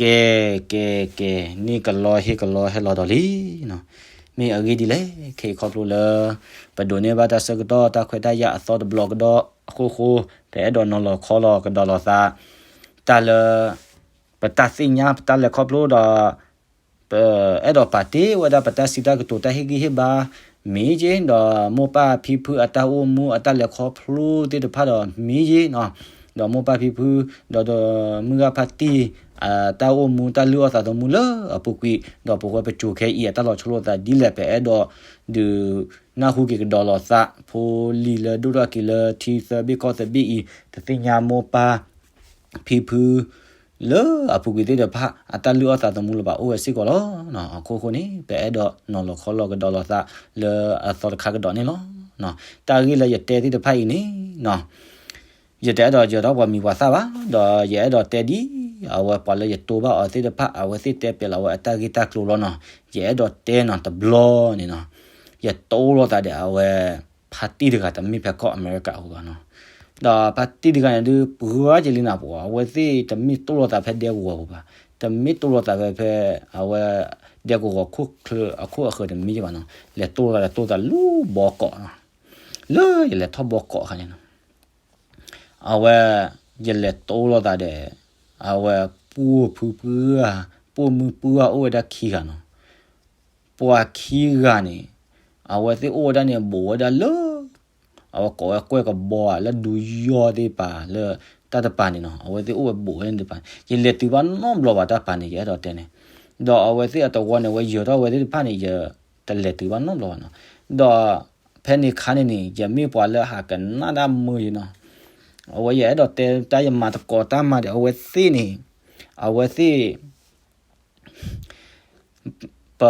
ကဲ ကဲ ကဲ, န့ၢ်ကလီဟ့ၣ်ကလီဟဲလီၤဒီးလံနီၤ. မ့ၢ်အဂ့ၢ်ဒ်လဲၣ်, ခဲအံၤခီဖျိလၢ ပဒိးန့ၢ်ဘၣ်တၢ်ဆၢကတီၢ်တၢ်ခွဲးတၢ်ယာ်အသီတဘျီကဒီးအဃိဃိ, ပအဲၣ်ဒိးနီၤလီၤခီလီၤကဒီးလီၤသး, တၢ်လၢ ပတၢ်သ့ၣ်ညါ ပတၢ်လဲၤခီဖျိဒီး ပအဲၣ်ဒိးပာ်တ့ၢ်ဝဲဒၣ်ပတၢ်စံးတၢ်ကတိၤတၢ်ဟ့ၣ်ဂံၢ်ဟ့ၣ်ဘါ မ့ၢ်က့, ဒီးမိၢ်ပၢ်ဖံဖုအတၢ်အိၣ်မူအတၢ်လဲၤခီဖျိသ့ၣ်တဖၣ်ဒီးမ့ၢ်က့နီၤ, ဒီးမိၢ်ပၢ်ဖံဖု ဒီး ဒီးမုၢ်ဂၢ်ဖါတံၢ် အတၢ်အိၣ်မူတၢ်လုၢ်အီၣ်သးသမူလၢအပူၤကွံာ်, ဒီးပဝဲပစိၤခဲအံၤအတၢ်လီၤဆီလိာ်သးဒ်လဲၣ် ပအဲၣ်ဒိး ဒုးနၢ်ဟူက့ၤကဒီးလီၤသး, ဖိလံၤလၢဒိၣ်ထီၣ်က့ၤလၢထံသၢဘ့ၣ်ကီၢ်သၢဘ့ၣ်အံၤ တသ့ၣ်ညါမိၢ်ပၢ် ဖံဖု လၢအပူၤကွံာ်သ့ၣ်တဖၣ် အတၢ်လုၢ်အီၣ်သးသမူလၢၤဘၣ်အိၣ်ဝဲစ့ၢ်ကီးလီၤ. အခိၣ်ဃိန့ၣ် ပအဲၣ်ဒိးနီၤလီၤခီလီၤကဒီးလီၤသးလၢအသီတခါကဒီးန့ၣ်လီၤ. တၢ်ဂ့ၢ်လၢယတဲသ့ၣ်တဖၣ်အံၤန့ၣ် ယတအဲၣ်ဒိးယၢၤထီၣ်ပှၤမံၤပှၤသၣ်ဘၣ်, ဒီးယအဲၣ်ဒိးတဲဒ် အဝဲပှၤလၢယတိဘၣ်အီၤသ့ၣ်တဖၣ် အဝဲသ့ၣ်တဲပျဲလီၤဝဲအတၢ်ဂ့ၢ်တၢ်ကျိၤလီၤနီၤ. ယအဲၣ်ဒိးတဲနီၤတဘျီန့ၣ်နီၤ, ယတိလိာ်သးဒီးအဝဲ ဖါတံၢ်တဂၤတမ့ၢ်ဖဲကီၢ်အမဲရကၤအဃိဘၣ်နီၤ. ဒီးဖါတံၢ်တဂၤန့ၣ်ဒုး ပှၤကလံနၤပှၤ အဝဲသ့ၣ်တမ့ၢ်တိလိာ်သးဖဲဒဲကဝီၤပူၤဘၣ်, တမ့ၢ်တိလိာ်သးဖဲဖဲ အဝဲ ဒဲကဝီၤခိၣ်ချၢအခိၣ်အဃၢၤတမ့ၢ်ဘၣ်နီၤ, လဲၤတိလိာ်သးဒီးတိလိာ်သးလၢဘီကီးနီၤ. လၢယလဲၤထီၣ်ဘီကီးအခါန့ၣ်နီၤ အဝဲ ယလဲၤတိလိာ်သးဒီး အဝဲပှၢ်ဖုပှၢ် ပှၢ်မုၢ်ပှၢ်အိၣ်ဝဲဒၣ်ခံဂၤနီၤ. ပှၤခံဂၤန့ၣ် အဝဲသ့ၣ်အိၣ်ဝဲဒၣ်န့ၣ် ဘူးဝဲဒၣ်လၢ အဝဲကိးဝဲကွဲၢ်ကဘီဧါလၢဒူယီၢ်သ့ၣ်တဖၣ်လၢ တၢ်တပၤန့ၣ်နီၤ, အဝဲသ့ၣ်အိၣ်ဝဲဘူးဝဲန့ၣ်တပၤ, ယလဲၤတုၤဘၣ်နီတဘျီဘၣ်တၢ်ပၤန့ၣ် ယအဲၣ်ဒိးတဲန့ၣ်, ဒီးအဝဲသ့ၣ်အတဝီန့ၣ် အဝဲယၢၤထီၣ်ဝဲသ့ၣ်တဖၣ်န့ၣ် ယတလဲၤတုၤဘၣ်နီတဘျီဘၣ်နီၤ, ဒီးဖဲန့ၣ်ခါန့ၣ်န့ၣ် ယမ့ၢ်ပှၤလၢဟးကနၣ်တၢ်မုာ်ယနီၤ, အဝဲယအဲၣ်ဒိးတဲတၢ်ယမၤသကိးတၢ်မၤဒီးအဝဲသ့ၣ်န့ၣ်, အဝဲသ့ၣ် ပ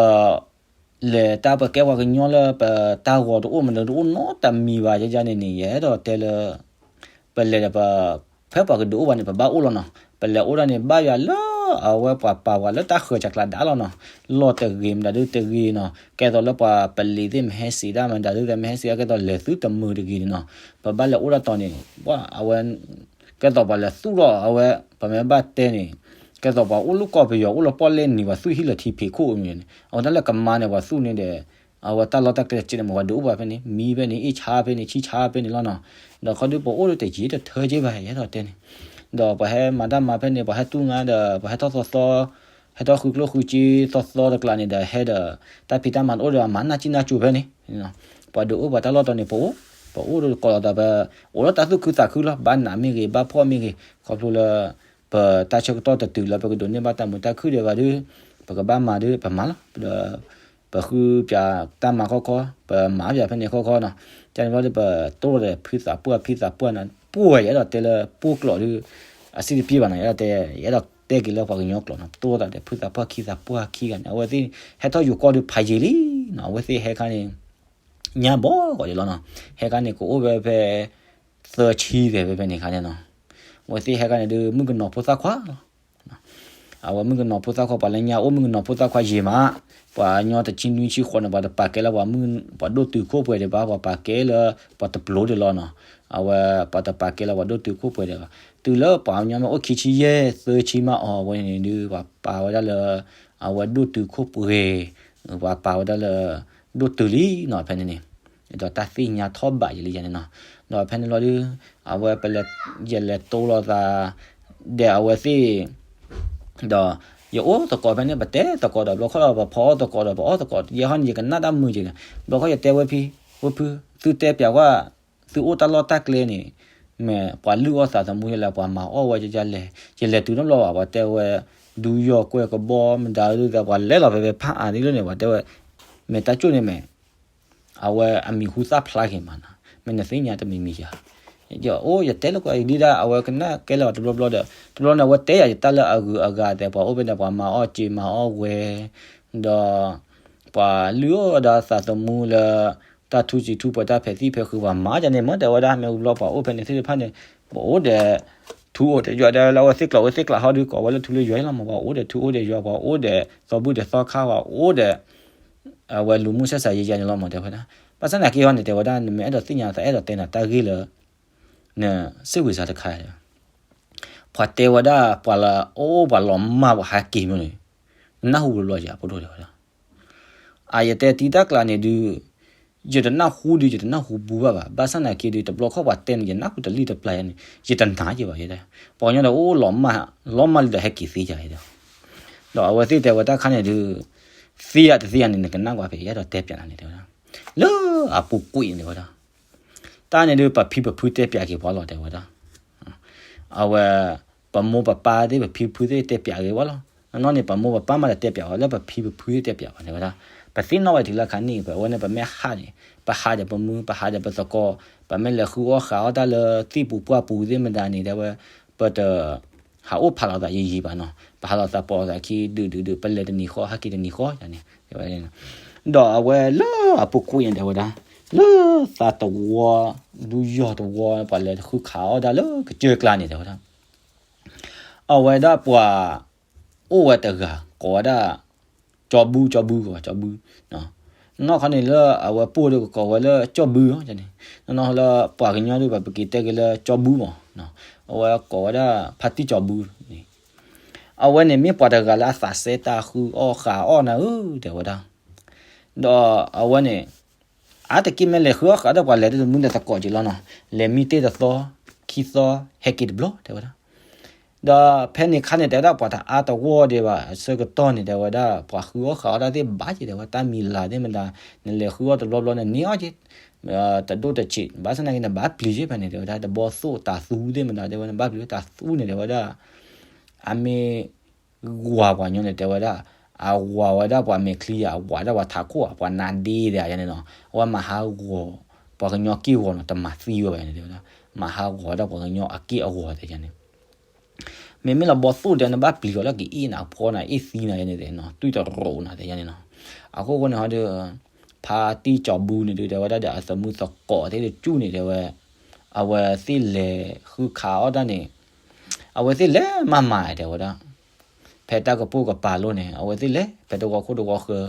လဲၤတၢ်ပကဲပှၤကညီလၢပတၢ်ဂီၤတအိၣ်မနုၤတအိၣ်နီတမံၤဘၣ်ယယန့ၣ်န့ၣ် ယအဲၣ်ဒိးတဲလၢ ပလဲၤဒီးပ ဖဲပှၤကဒုးအိၣ်ဘၣ်န့ၣ် ပဘၣ်အိၣ်လီၤနီၤ, ပလဲၤအိၣ်ဒၣ်န့ၣ် ဘၣ်ယၤလၢအဝဲပှၤပာ်ဝဲလၢတၢ်ဃၢၤစးကျါဒါလီၤနီၤ, လီၢ်တဂ့ၤမတၤဒုတဂ့ၤနီၤ, ကဲသိးလၢပှၤပလံၤသ့ၣ်မဟဲစံးဒၣ်မတၤဒုသ့ၣ်မဟဲစံးဒၣ် ကဲသိးလဲၤသုတမုာ်တဂ့ၤန့ၣ်နီၤ, ပဘၣ်လဲၤအိၣ်ဒၣ်တီၤန့ၣ် ပှၤအဝဲ ကဲသိးပှၤလဲၤသူၣ်ထီၣ်အဝဲ ပမ့ၢ်ဘၣ်တဲန့ၣ် ကဲသိးပှၤအိၣ်လၢကီၢ်ပယီၤအိၣ်လၢပီၣ်လဲၣ်နံၤ ပှၤသူၣ်ဟံၣ်လၢထံဖံးခိၣ်မ့ၢ်န့ၣ် အဝဲဒၣ်လၢကမါန့ၣ် ပှၤသူၣ်န့ၣ်ဒီး အဝဲတၢ်လီၢ်တၢ်ကျဲစ့န့ၣ် မ့ၢ်ပှၤဒုးအိၣ်ပှၤဖဲန့ၣ် မံဖဲန့ၣ် အ့ၣ်ဆါဖဲန့ၣ် ဆံဆါဖဲန့ၣ်လီၤနီၤ, ဒီးခီဒုးပအိၣ်ဒၣ်တယံာ်တထၢက့ဘၣ် ယအဲၣ်ဒိးတဲန့ၣ်, ဒီးပှၤဟဲမၤတၢ်မၤဖဲန့ၣ် ပှၤဟဲတူၢ်ငါဒီး ပှၤဟဲထီၣ်သီသီ ဟဲထီၣ်ဃုကျိၣ်ဃုစ့သီသီတကျါန့ၣ်ဒီး ဟဲဒီး တၢ်ဖံးတၢ်မၤတအိၣ်ဒီး မၤနၢ်ကံၣ်နၢ်ကၠိဖဲန့ၣ် ပှၤဒုးအိၣ်ပှၤတၢ်လီၢ်တီၤန့ၣ် ပအိၣ် ပအိၣ်ဒီးကိးလီၤသး ပအိၣ်လၢတၢ်သူၣ်ခုသးခုလီၤ, ဘၣ်နးမ့ၢ်ဂ့ၤ ဘၣ်ဖှီၣ်မ့ၢ်ဂ့ၤ ခီဖျိလၢ ပတၢ်ဆၢကတီၢ်တတုၤလၢပကဒိးန့ၢ်ဘၣ်တၢ်မုာ်တၢ်ခုၣ်ဒီးဘၣ်ဒီး ပကဘၣ်မၤဒီး ပမၤလီၤ, ဒီး ပဃုပၠးတၢ်မၤခီခီ ပမၤပၠးဖဲန့ၣ်ခီခီနီၤ, ကန့ၣ်ဘျီဒီး ပတိၢ်ဒီးဖုသးပှၢ်ဖံသးပှၢ်နီၤ, ပှၢ်ယအဲၣ်ဒိးတဲလၢပှၢ်ကျိာ်ဒီး အစံးတပျ့ဘၣ်နီၤ, ယအဲၣ်ဒိးတဲ ယအဲၣ်ဒိးတဲက့ၤလၢပှၤကညီကျိာ်နီၤ, ပတိၢ်ဒီးဖုသးပှၢ်ခံသးပှၢ်ခံဂၤန့ၣ် အဝဲသ့ၣ်ဟဲထီၣ်ယူၤကီၢ်ဒီးဖးယံာ်လံနီၤ, အဝဲသ့ၣ်ဟဲခါန့ၣ် ညါဘီဂီၤဒံးလီၤနီၤ, ဟဲခါန့ၣ် ကအိၣ်ဝဲဖဲ သၢဆံသဲးဖဲဖဲန့ၣ်ခါန့ၣ်နီၤ, အဝဲသ့ၣ်ဟဲခါန့ၣ်ဒုး မုၣ်ကနီၤဖိသၣ်ခွါလီၤ, အဝဲမုၣ်ကနီၤဖိသၣ်ခွါ ပှၤလၢညါအိၣ်မုၣ်ကနီၤဖိသၣ်ခွါယံာ်မး, ပှၤကညီတဆံနွံဆံဃိးန့ၣ် ပှၤတပာ်ကဲလၢပှၤမုၣ် ပှၤဒိၣ်တုာ်ခိၣ်ပှဲၤဒံးဘၣ်, ပှၤပာ်ကဲလၢ ပှၤတပျိၤဒံးလီၤနီၤ, အဝဲပှၤတပာ်ကဲလၢပှၤဒိၣ်တုာ်ခိၣ်ပှဲၤဒံးဘၣ်, တုၤလၢပှၤကညီမ့ၢ်အိၣ်ခံဆံယဲၢ်သၢဆံမးအီၤဝဲန့ၣ်ဒုး ပှၤပာ်ဝဲဒၣ်လၢ အဝဲဒိၣ်တုာ်ခိၣ်ပှဲၤ ပှၤပာ်ဝဲဒၣ်လၢ ဒိၣ်တုာ်လံနီၤ ဖဲန့ၣ်န့ၣ်, ဒီးတၢ်သ့ၣ်ညါထီၣ်ဘးယံာ်လံယၤန့ၣ်နီၤ, ဒီးဖဲန့ၣ်လီၤဒုး အဝဲပလဲၤ ယလဲၤတိလိာ်သး ဒီးအဝဲသ့ၣ် ဒီးယအိၣ်သကိးဖဲန့ၣ် ပတဲသကိးဒီး ဘျီခီၣ်ဒီး ပဖီအီၣ်သကိးဒီး ပအီၣ်သကိး ယဲဟီန့ၣ် ယကနၣ်တၢ်မုာ်က့ၤန့ၣ်, ဘျီခီၣ်ယတဲဝဲဖံ ဝဲဖု သုတဲပၠးကွၢ် သုအိၣ်တၢ်လီၢ်တၢ်ကျဲန့ၣ် မ့ၢ်ပှၤလုၢ်အီၣ်သးသမူယလဲၣ် ပှၤမၤအီၣ်ဝဲယလဲၣ်, ယလဲၤတုၤနီတဘျီဘၣ် ပှၤတဲဝဲ ဒူယီၢ်ကွဲၢ်ကဘီမတၤဒုး ပှၤလဲၤလီၤဖဲဖဲဖးအါဒ်လၢန့ၣ် ပှၤတဲဝဲ မ့ၢ်တၢ်ကၠိၣ်န့ၣ်မ့ၢ် အဝဲအမံၤဟူသၣ်ဖျါက့ၤမးနီၤ, မ့ၢ်နသ့ၣ်ညါတမံၤမံၤယၤ, ယအိၣ်ယတဲလၢကွၢ်ဒ်ဒၣ် အဝဲကနၣ်ကဲလၢၤတဘျီဘျီဒီး တဘျီန့ၣ် အဝဲတဲယၤယတၢ်လၢအဂုၤအဂၤသဲး ပှၤအိၣ်ဖဲန့ၣ် ပှၤမၤအီၣ်စ့မၤအီၣ်ဝဲ ဒီး ပှၤလုၢ်အီၣ်ဝဲဒၣ်သးသမူလၢ တၢ်ထူစံးထူပှဲၤ တၢ်ဖဲးသံၣ်ဖဲးဃုာ် ပှၤမၤယၤန့ၣ် မ့ၢ်တဲဝဲဒၣ် မ့ၢ်ဝံၤဘျီပှၤအိၣ်ဖဲန့ၣ်သ့ၣ်တဖၣ်န့ၣ် ပအိၣ်ဒီး ထူအိၣ်ဒီးယွၤဒီးလၢအဝဲသ့ၣ်ကျိာ်ဝဲသ့ၣ်ကျးဟီဒုး ကိးဝဲလၢထူလၢယွၤလီၤမး ပှၤအိၣ်ဒီးထူအိၣ်ဒီးယွၤ ပှၤအိၣ်ဒီးသီဘူၣ်ဒီးသီခါ ပှၤအိၣ်ဒီး အဝဲလူၤမုၢ်ဆဲးစးယံာ်ယံာ်န့ၣ်လီၤမး တဲဝဲဒၣ်. ဘၣ်ဆၣ်သနာ်က့ဟီန့ၣ် တဲဝဲဒၣ် နမ့ၢ်အဲၣ်ဒိးသ့ၣ်ညါသးအဲၣ်ဒိးတဲနၤတၢ်ဂ့ၢ်လၢ နစ့ၢ်ဝံၤစါတခါဒီး ပှၤတဲဝဲဒၣ် ပှၤလၢအိၣ်ပှၤလီၤမၢ်ပှၤဟဲက့ၤမ့ၢ်န့ၣ်, နနၢ်ဟူဘျီယၤဖိဒိၣ်တဲဝဲဒၣ်. အယတဲတံတၢ်ကျါန့ၣ်ဒုး, ယတနၢ်ဟူဒုး ယတနၢ်ဟူဘူးဘၣ်ဘၣ်. ဘၣ်ဆၣ်သနာ်က့ဒုး တဘျီခီၣ်ပှၤတဲန့ၣ် ယနၢ်ဟူတလံၣ်တပျၢ်ယၤန့ၣ် ယတနာ်က့ၤဘၣ်ယဲဒၣ်. ပှၤကညီဒီးအိၣ်လီၤမၢ်, လီၤမၢ်လံဒီးဟဲက့ၤသ့ယၤယဲဒၣ်. ဒီးအဝဲသ့ၣ်တဲဝဲတၢ်ခါန့ၣ်ဒုး, သ့ယၤတသ့ယၤန့ၣ် နကနၣ်ကွၢ်ဖဲယအဲၣ်ဒိးတဲပၠးနၤန့ၣ်တဲဝဲဒၣ်. လၢအပူၤကွံာ်န့ၣ်တဲဝဲဒၣ်. တၢ်န့ၣ်ဒုး ပဖံပဖုတဲပၠးက့ၤပှၤလီၤတဲဝဲဒၣ်. အဝဲ, ပမိၢ်ပပၢ်သ့ၣ် ပဖံပဖုသ့ၣ်တဲပၠးက့ၤဝဲလီၤ. နီၢ်နီၢ်န့ၣ် ပမိၢ်ပပၢ်မးတတဲပၠးဝဲ လၢပဖံပဖုသ့ၣ်တဲပၠးဝဲန့ၣ်ဝဲဒၣ်. ပသ့ၣ်နီၣ်ဝဲတုၤလၢခါန့ၣ် ပဝဲန့ၣ် ပမ့ၢ်ဟးန့ၣ် ပဟးဒီးပမုၢ် ပဟးဒီးပသကိး, ပမ့ၢ်လဲၤဃုအီၣ်ဃးအီၣ်တၢ်လၢသ့ၣ်ပူၤပှၢ်ပူၤသ့ၣ်မတၤန့ၣ် တဲဝဲ, ပတ ဟးအိၣ်ဖးလိာ်သးယံာ်ယံာ်ဘၣ်နီၤ. ပဟးလိာ်သးပိာ်လိာ်သးခံ ဒုးဒုးဒုး ပလဲၤတနံၤဃီ ဟဲက့ၤတနံၤဃီန့ၣ်, ဒီးအဝဲလၢအပူၤကွံာ်န့ၣ်တဲဝဲဒၣ်, လၢသးတဝီ, ဒူယီၢ်တဝီ ပှၤလဲၤဃုခးအီၣ်တၢ်လၢကစၢၢ်ကျါန့ၣ်တဲဝဲဒၣ်. အဝဲဒၣ်ပှၤ အိၣ်ဝဲတဂၤ ကိးဝဲဒၣ် ကၠီဘု ကၠီဘု ကၠီဘု, နီၢ်ခီန့ၣ်လၢအဝဲပိၢ်ဒီးကကိးဝဲလၢ ကၠီဘု န့ၣ်, နီၢ်နီၢ်လၢပှၤကညီဒုး ပှၤပက့ၤတဲက့ၤလၢကၠီဘုမး, အဝဲကိးဝဲဒၣ် ဖါတံၢ်ကၠီဘုန့ၣ်, အဝဲန့ၣ်မ့ၢ်ပှၤတဂၤလၢအသးစဲတၢ်ဃုအီၣ်ဃးအီၣ်နၤဧၢ တဲဝဲဒၣ်. ဒီးအဝဲန့ၣ် အါတက့ၢ်မ့ၢ်လဲၤဃုအီၣ်ဃးဒီးပှၤလဲၤတမုၢ်ဒီးသကိးက့ၤလီၤနီၤ, လဲၤမံတ့ၢ်တသီ, ခံသီ, ဟဲက့ၤတဘျီတဲဝဲဒၣ်. ဒီးဖဲန့ၣ်ခါန့ၣ် တဲဝဲဒၣ်ပှၤတအါတဂီၢ်ဒံးဘၣ် အဆၢကတီၢ်န့ၣ် တဲဝဲဒၣ် ပှၤဃုအီၣ်ဃးအီၣ်တၢ်သ့ၣ်ဘၣ်က့ၤ တဲဝဲ တၢ်မံၤလၤသ့ၣ်မတၤ, နလဲၤဃုအီၣ်တဘျီဘျီန့ၣ် န့ၢ်အီၣ်က့ၤ, တဒိၣ်တဆံး ဘၣ်ဆၣ်သနာ်က့ နဘၣ်ပျံၤက့ၤဖဲန့ၣ် တဲဝဲဒၣ် တဘီသိၣ်တၤသူသ့ၣ်မတၤ တဲဝဲ နဘၣ်ပျံၤတၤသူန့ၣ် တဲဝဲဒၣ် အမ့ၢ် ဝၤပှၤညီန့ၣ် တဲဝဲဒၣ်, အဝၤဝဲဒၣ်ပှၤမဲာ်ချံယၤ အဝၤဒၣ်ပှၤထးခိၣ် ပှၤနါဒ့ဒဲးယၤန့ၣ်နီၤ, အဝဲမၤဟးဂီၤ ပှၤကညီက့ၢ်ဂီၤနီၤ တမၤသံဝဲဘၣ်န့ၣ် တဲဝဲဒၣ်, မၤဟးဂီၤဝဲဒၣ်ပှၤကညီအက့ၢ်အဂီၤတဲယၤန့ၣ် မ့မ့ၢ်လၢဘီသိၣ်ဒီး နဘၣ်ပျံၤအီၤလၢကအ့ၣ်နၤအဖီနၤ အ့ၣ်သံနၤယၤန့ၣ်နီၤ တွံၢ်တရိးနၤတဲယၤန့ၣ်နီၤ, အဃိဃိန့ၣ်ဟီဒီး ဖါတံၢ်ကၠီဘုန့ၣ်ဒုး တဲဝဲဒၣ်ဒီး အသမူသကိးသ့ၣ်တစူၢ်န့ၣ် တဲဝဲ, အဝဲသ့ၣ်လဲၤဃုခးအီၣ်တၢ်န့ၣ် အဝဲသ့ၣ်လဲၤမၤမၤ တဲဝဲဒၣ်, ဖဲတၢ်ကပိာ်ကပၤလိၤန့ၣ် အဝဲသ့ၣ်လဲၤ ဖဲတဝီခိၣ်တဝီဃၢၤ,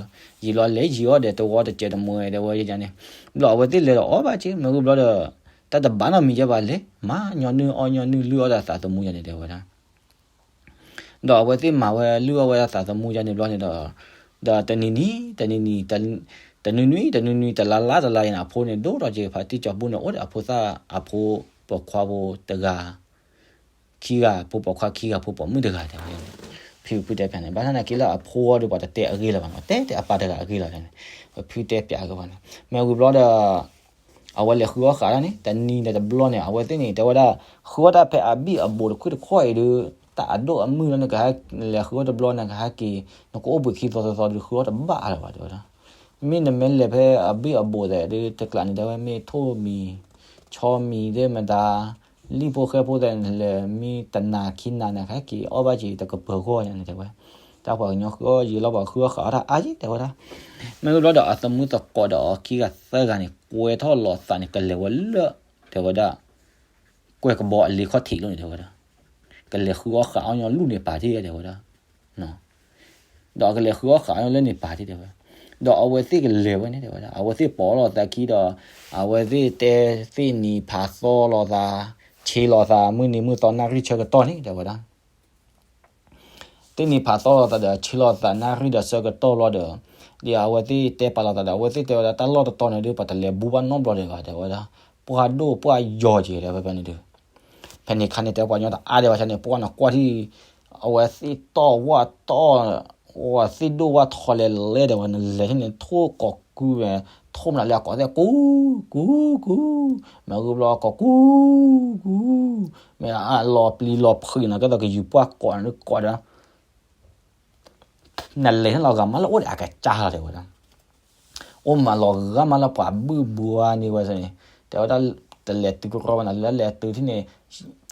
ယံာ်လီၤလဲၤယံာ်အီၣ်ဒီးတဝီတစဲးတမှဲတဲဝဲယန့ၣ်, ဘျီအဝဲသ့ၣ်လဲၤဒီးအီၣ်ဘၣ်က့ၤ မ့ၢ်ဂုၢ်ဘျီဒီး တၢ်တဘၣ်နီတမံၤယဲဘၣ်လဲၤ မၤညီနုၢ်အီၣ်ညီနုၢ်လုၢ်အီၣ်ဒီး သးသမူယၤန့ၣ် တဲဝဲဒၣ် ဒီးအဝဲသ့ၣ်မၤဝဲလုၢ်အီၣ်ဝဲဒၣ်သးသမူယၤန့ၣ်ဘျီန့ၣ်ဒီး, ဒီးတနံၤနံၤ တနံၤနံၤ, တနွံနွံ တနွံနွံ တလါလါတလါယၤန့ၣ် အဖိန့ၣ်ဒိၣ်ထီၣ်က့ၤ ဖါတံၢ်ကၠီဘုန့ၣ် အိၣ်ဒီးအဖိသၣ်အဖိပိာ်ခွါဖိတဂၤ ခံဂၤ ဖိပိာ်ခွါခံဂၤ ဖိပိာ်မုၣ်တဂၤတဲဝဲ, ဖံဖုတဲဖဲန့ၣ် ဘၣ်ဆၣ်သနာ်က့လၢအဖိအီၤဒီး ပှၤတတဲအဂ့ၢ်လၢၤဘၣ်နီၤ တဲတဲအပၢ်တဂၤအဂ့ၢ်လီၤန့ၣ်, ပဖုတဲပၠးက့ၤဝဲန့ၣ် မ့ၢ်ဝံၤဘျီဒီး အဝဲလဲၤဃုအီၣ်ဃးတၢ်န့ၣ် တနံၤဒီးတဘျီန့ၣ် အဝဲသ့ၣ်န့ၣ် တဲဝဲဒၣ် ဃုအီၣ်တၢ်ဖဲအဘံၣ်အဘိးတခွံတခွံအံၤဒုး တၢ်အဒိၣ်အမုၢ်လၢနကဟဲလဲၤဃုအီၣ်တဘျီ နကဟဲက့ၤ နကအိၣ်ဘှံးခံသီသီသီဒုး ဃုအီၣ်တဘၣ်လၢၤဘၣ်တဲဝဲဒၣ်, မ့ၢ်နမ့ၢ်လဲၤဖဲအဘံၣ်အဘိးသဲးဒုး တကျးန့ၣ် တဲဝဲမ့ၢ်ထိၣ်မံၤ ဆီမံၤသ့ၣ်မတၤ လံၣ်ဖိဃဲဖိသဲးန့ၣ် လဲၤမ့ၢ်တနၤခံနၤန့ၣ် ကဟဲက့ၤအီၣ်ဘၣ်က့ၤတကပၢၤဂီၢ်ယၤန့ၣ်တဲဝဲ, တၢ်ပှၤကညီဃုအီၣ်ယံာ်လီၤ ပှၤဃုအီၣ်ဃးအီၣ်တၢ်အါယံာ်တဲဝဲဒၣ်, မ့ၢ်ဝံၤဘျီဒီးအသမူသကိးဒီးအီၤခံဂၤသၢဂၤန့ၣ် ကွဲထီၣ်လိာ်သးန့ၣ် ကလဲၤဝဲလၢ တဲဝဲဒၣ် ကွဲၢ်ကဘီအလ့ခီၣ်ထံးလိၤန့ၣ်တဲဝဲဒၣ်, ကလဲၤဃုအီၣ်ဃးအီၣ်ညီလုၢ်န့ၣ်ပာ်ထံၣ်တဲဝဲဒၣ်, ဒီးကလဲၤဃုအီၣ်ဃးအီၣ်ညီလၢန့ၣ်ပာ်ထံၣ်တဲဝဲ, ဒီးအဝဲသ့ၣ်ကလဲၤဝဲန့ၣ်တဲဝဲဒၣ် အဝဲသ့ၣ်ပိာ်လိာ်သးခံဒီး အဝဲသ့ၣ်တဲသ့ၣ်နံၤဖးသီလိာ်သး ဆ့လိာ်သး မုၢ်နံၤမုၢ်သီနၣ်ရံၣ်ဆၢကတီၢ်န့ၣ်တဲဝဲဒၣ် သ့ၣ်နံၤဖးသီလိာ်သးဒီး ဆ့လိာ်သးနၣ်ရံၣ်ဒီးဆၢကတီၢ်လီၤဒီး, ဒီးအဝဲသ့ၣ်တဲပာ်လိာ်သးဒီး အဝဲသ့ၣ်တဲဝဲဒၣ် တၢ်လီၢ်တတီၤန့ၣ်ဒုး ပှၤတလဲၤဘူးဘၣ်နီတဘျီဒံးဘၣ်တဲဝဲဒၣ်, ပှၢ်ဒိၣ်ပှၢ်ယီၤက့ၤတဲဝဲဖဲန့ၣ်ဒုး, ဖဲန့ၣ်ခါန့ၣ် တဲပှၤကညီတအါဒံးဘၣ်ဆၣ်န့ၣ် ပှၢ်နကွၢ်ထံၣ် အဝဲသ့ၣ်တီၢ်ဝၣ်တီၢ် ဝဲသ့ၣ်ဒိၣ်ဝၣ်ထီလဲၤလဲၤဒီးဝဲ နလဲၤထံၣ်န့ၣ် ထိၣ်ကိးကုဝဲ ထိၣ်မနုၤလၢအကိးသ့ၣ် ကူ ကူ ကူ, မ့ၢ်ဂုၢ်ဘျီကိးကူ ကူ, မ့ၢ်အလီၤပျံၤလီၤဖုးနီၤ ကဲသိးကယူၤပှၢ်ကိးန့ၣ်ကိးဒီး နလဲၤထံၣ်လီၤဂာ်မးလၢအိၣ်ဒီးအကစၢ်လီၤတဲဝဲဒၣ် အိၣ်မးလီၤဂာ်မးလၢပှၤဘုၣ်ဘှါန့ၢ်ဝဲန့ၣ် တဲဝဲဒၣ် တလဲၤတုၤကရီဝဲနၤ လၢလဲၤတုၤထံၣ်န့ၣ်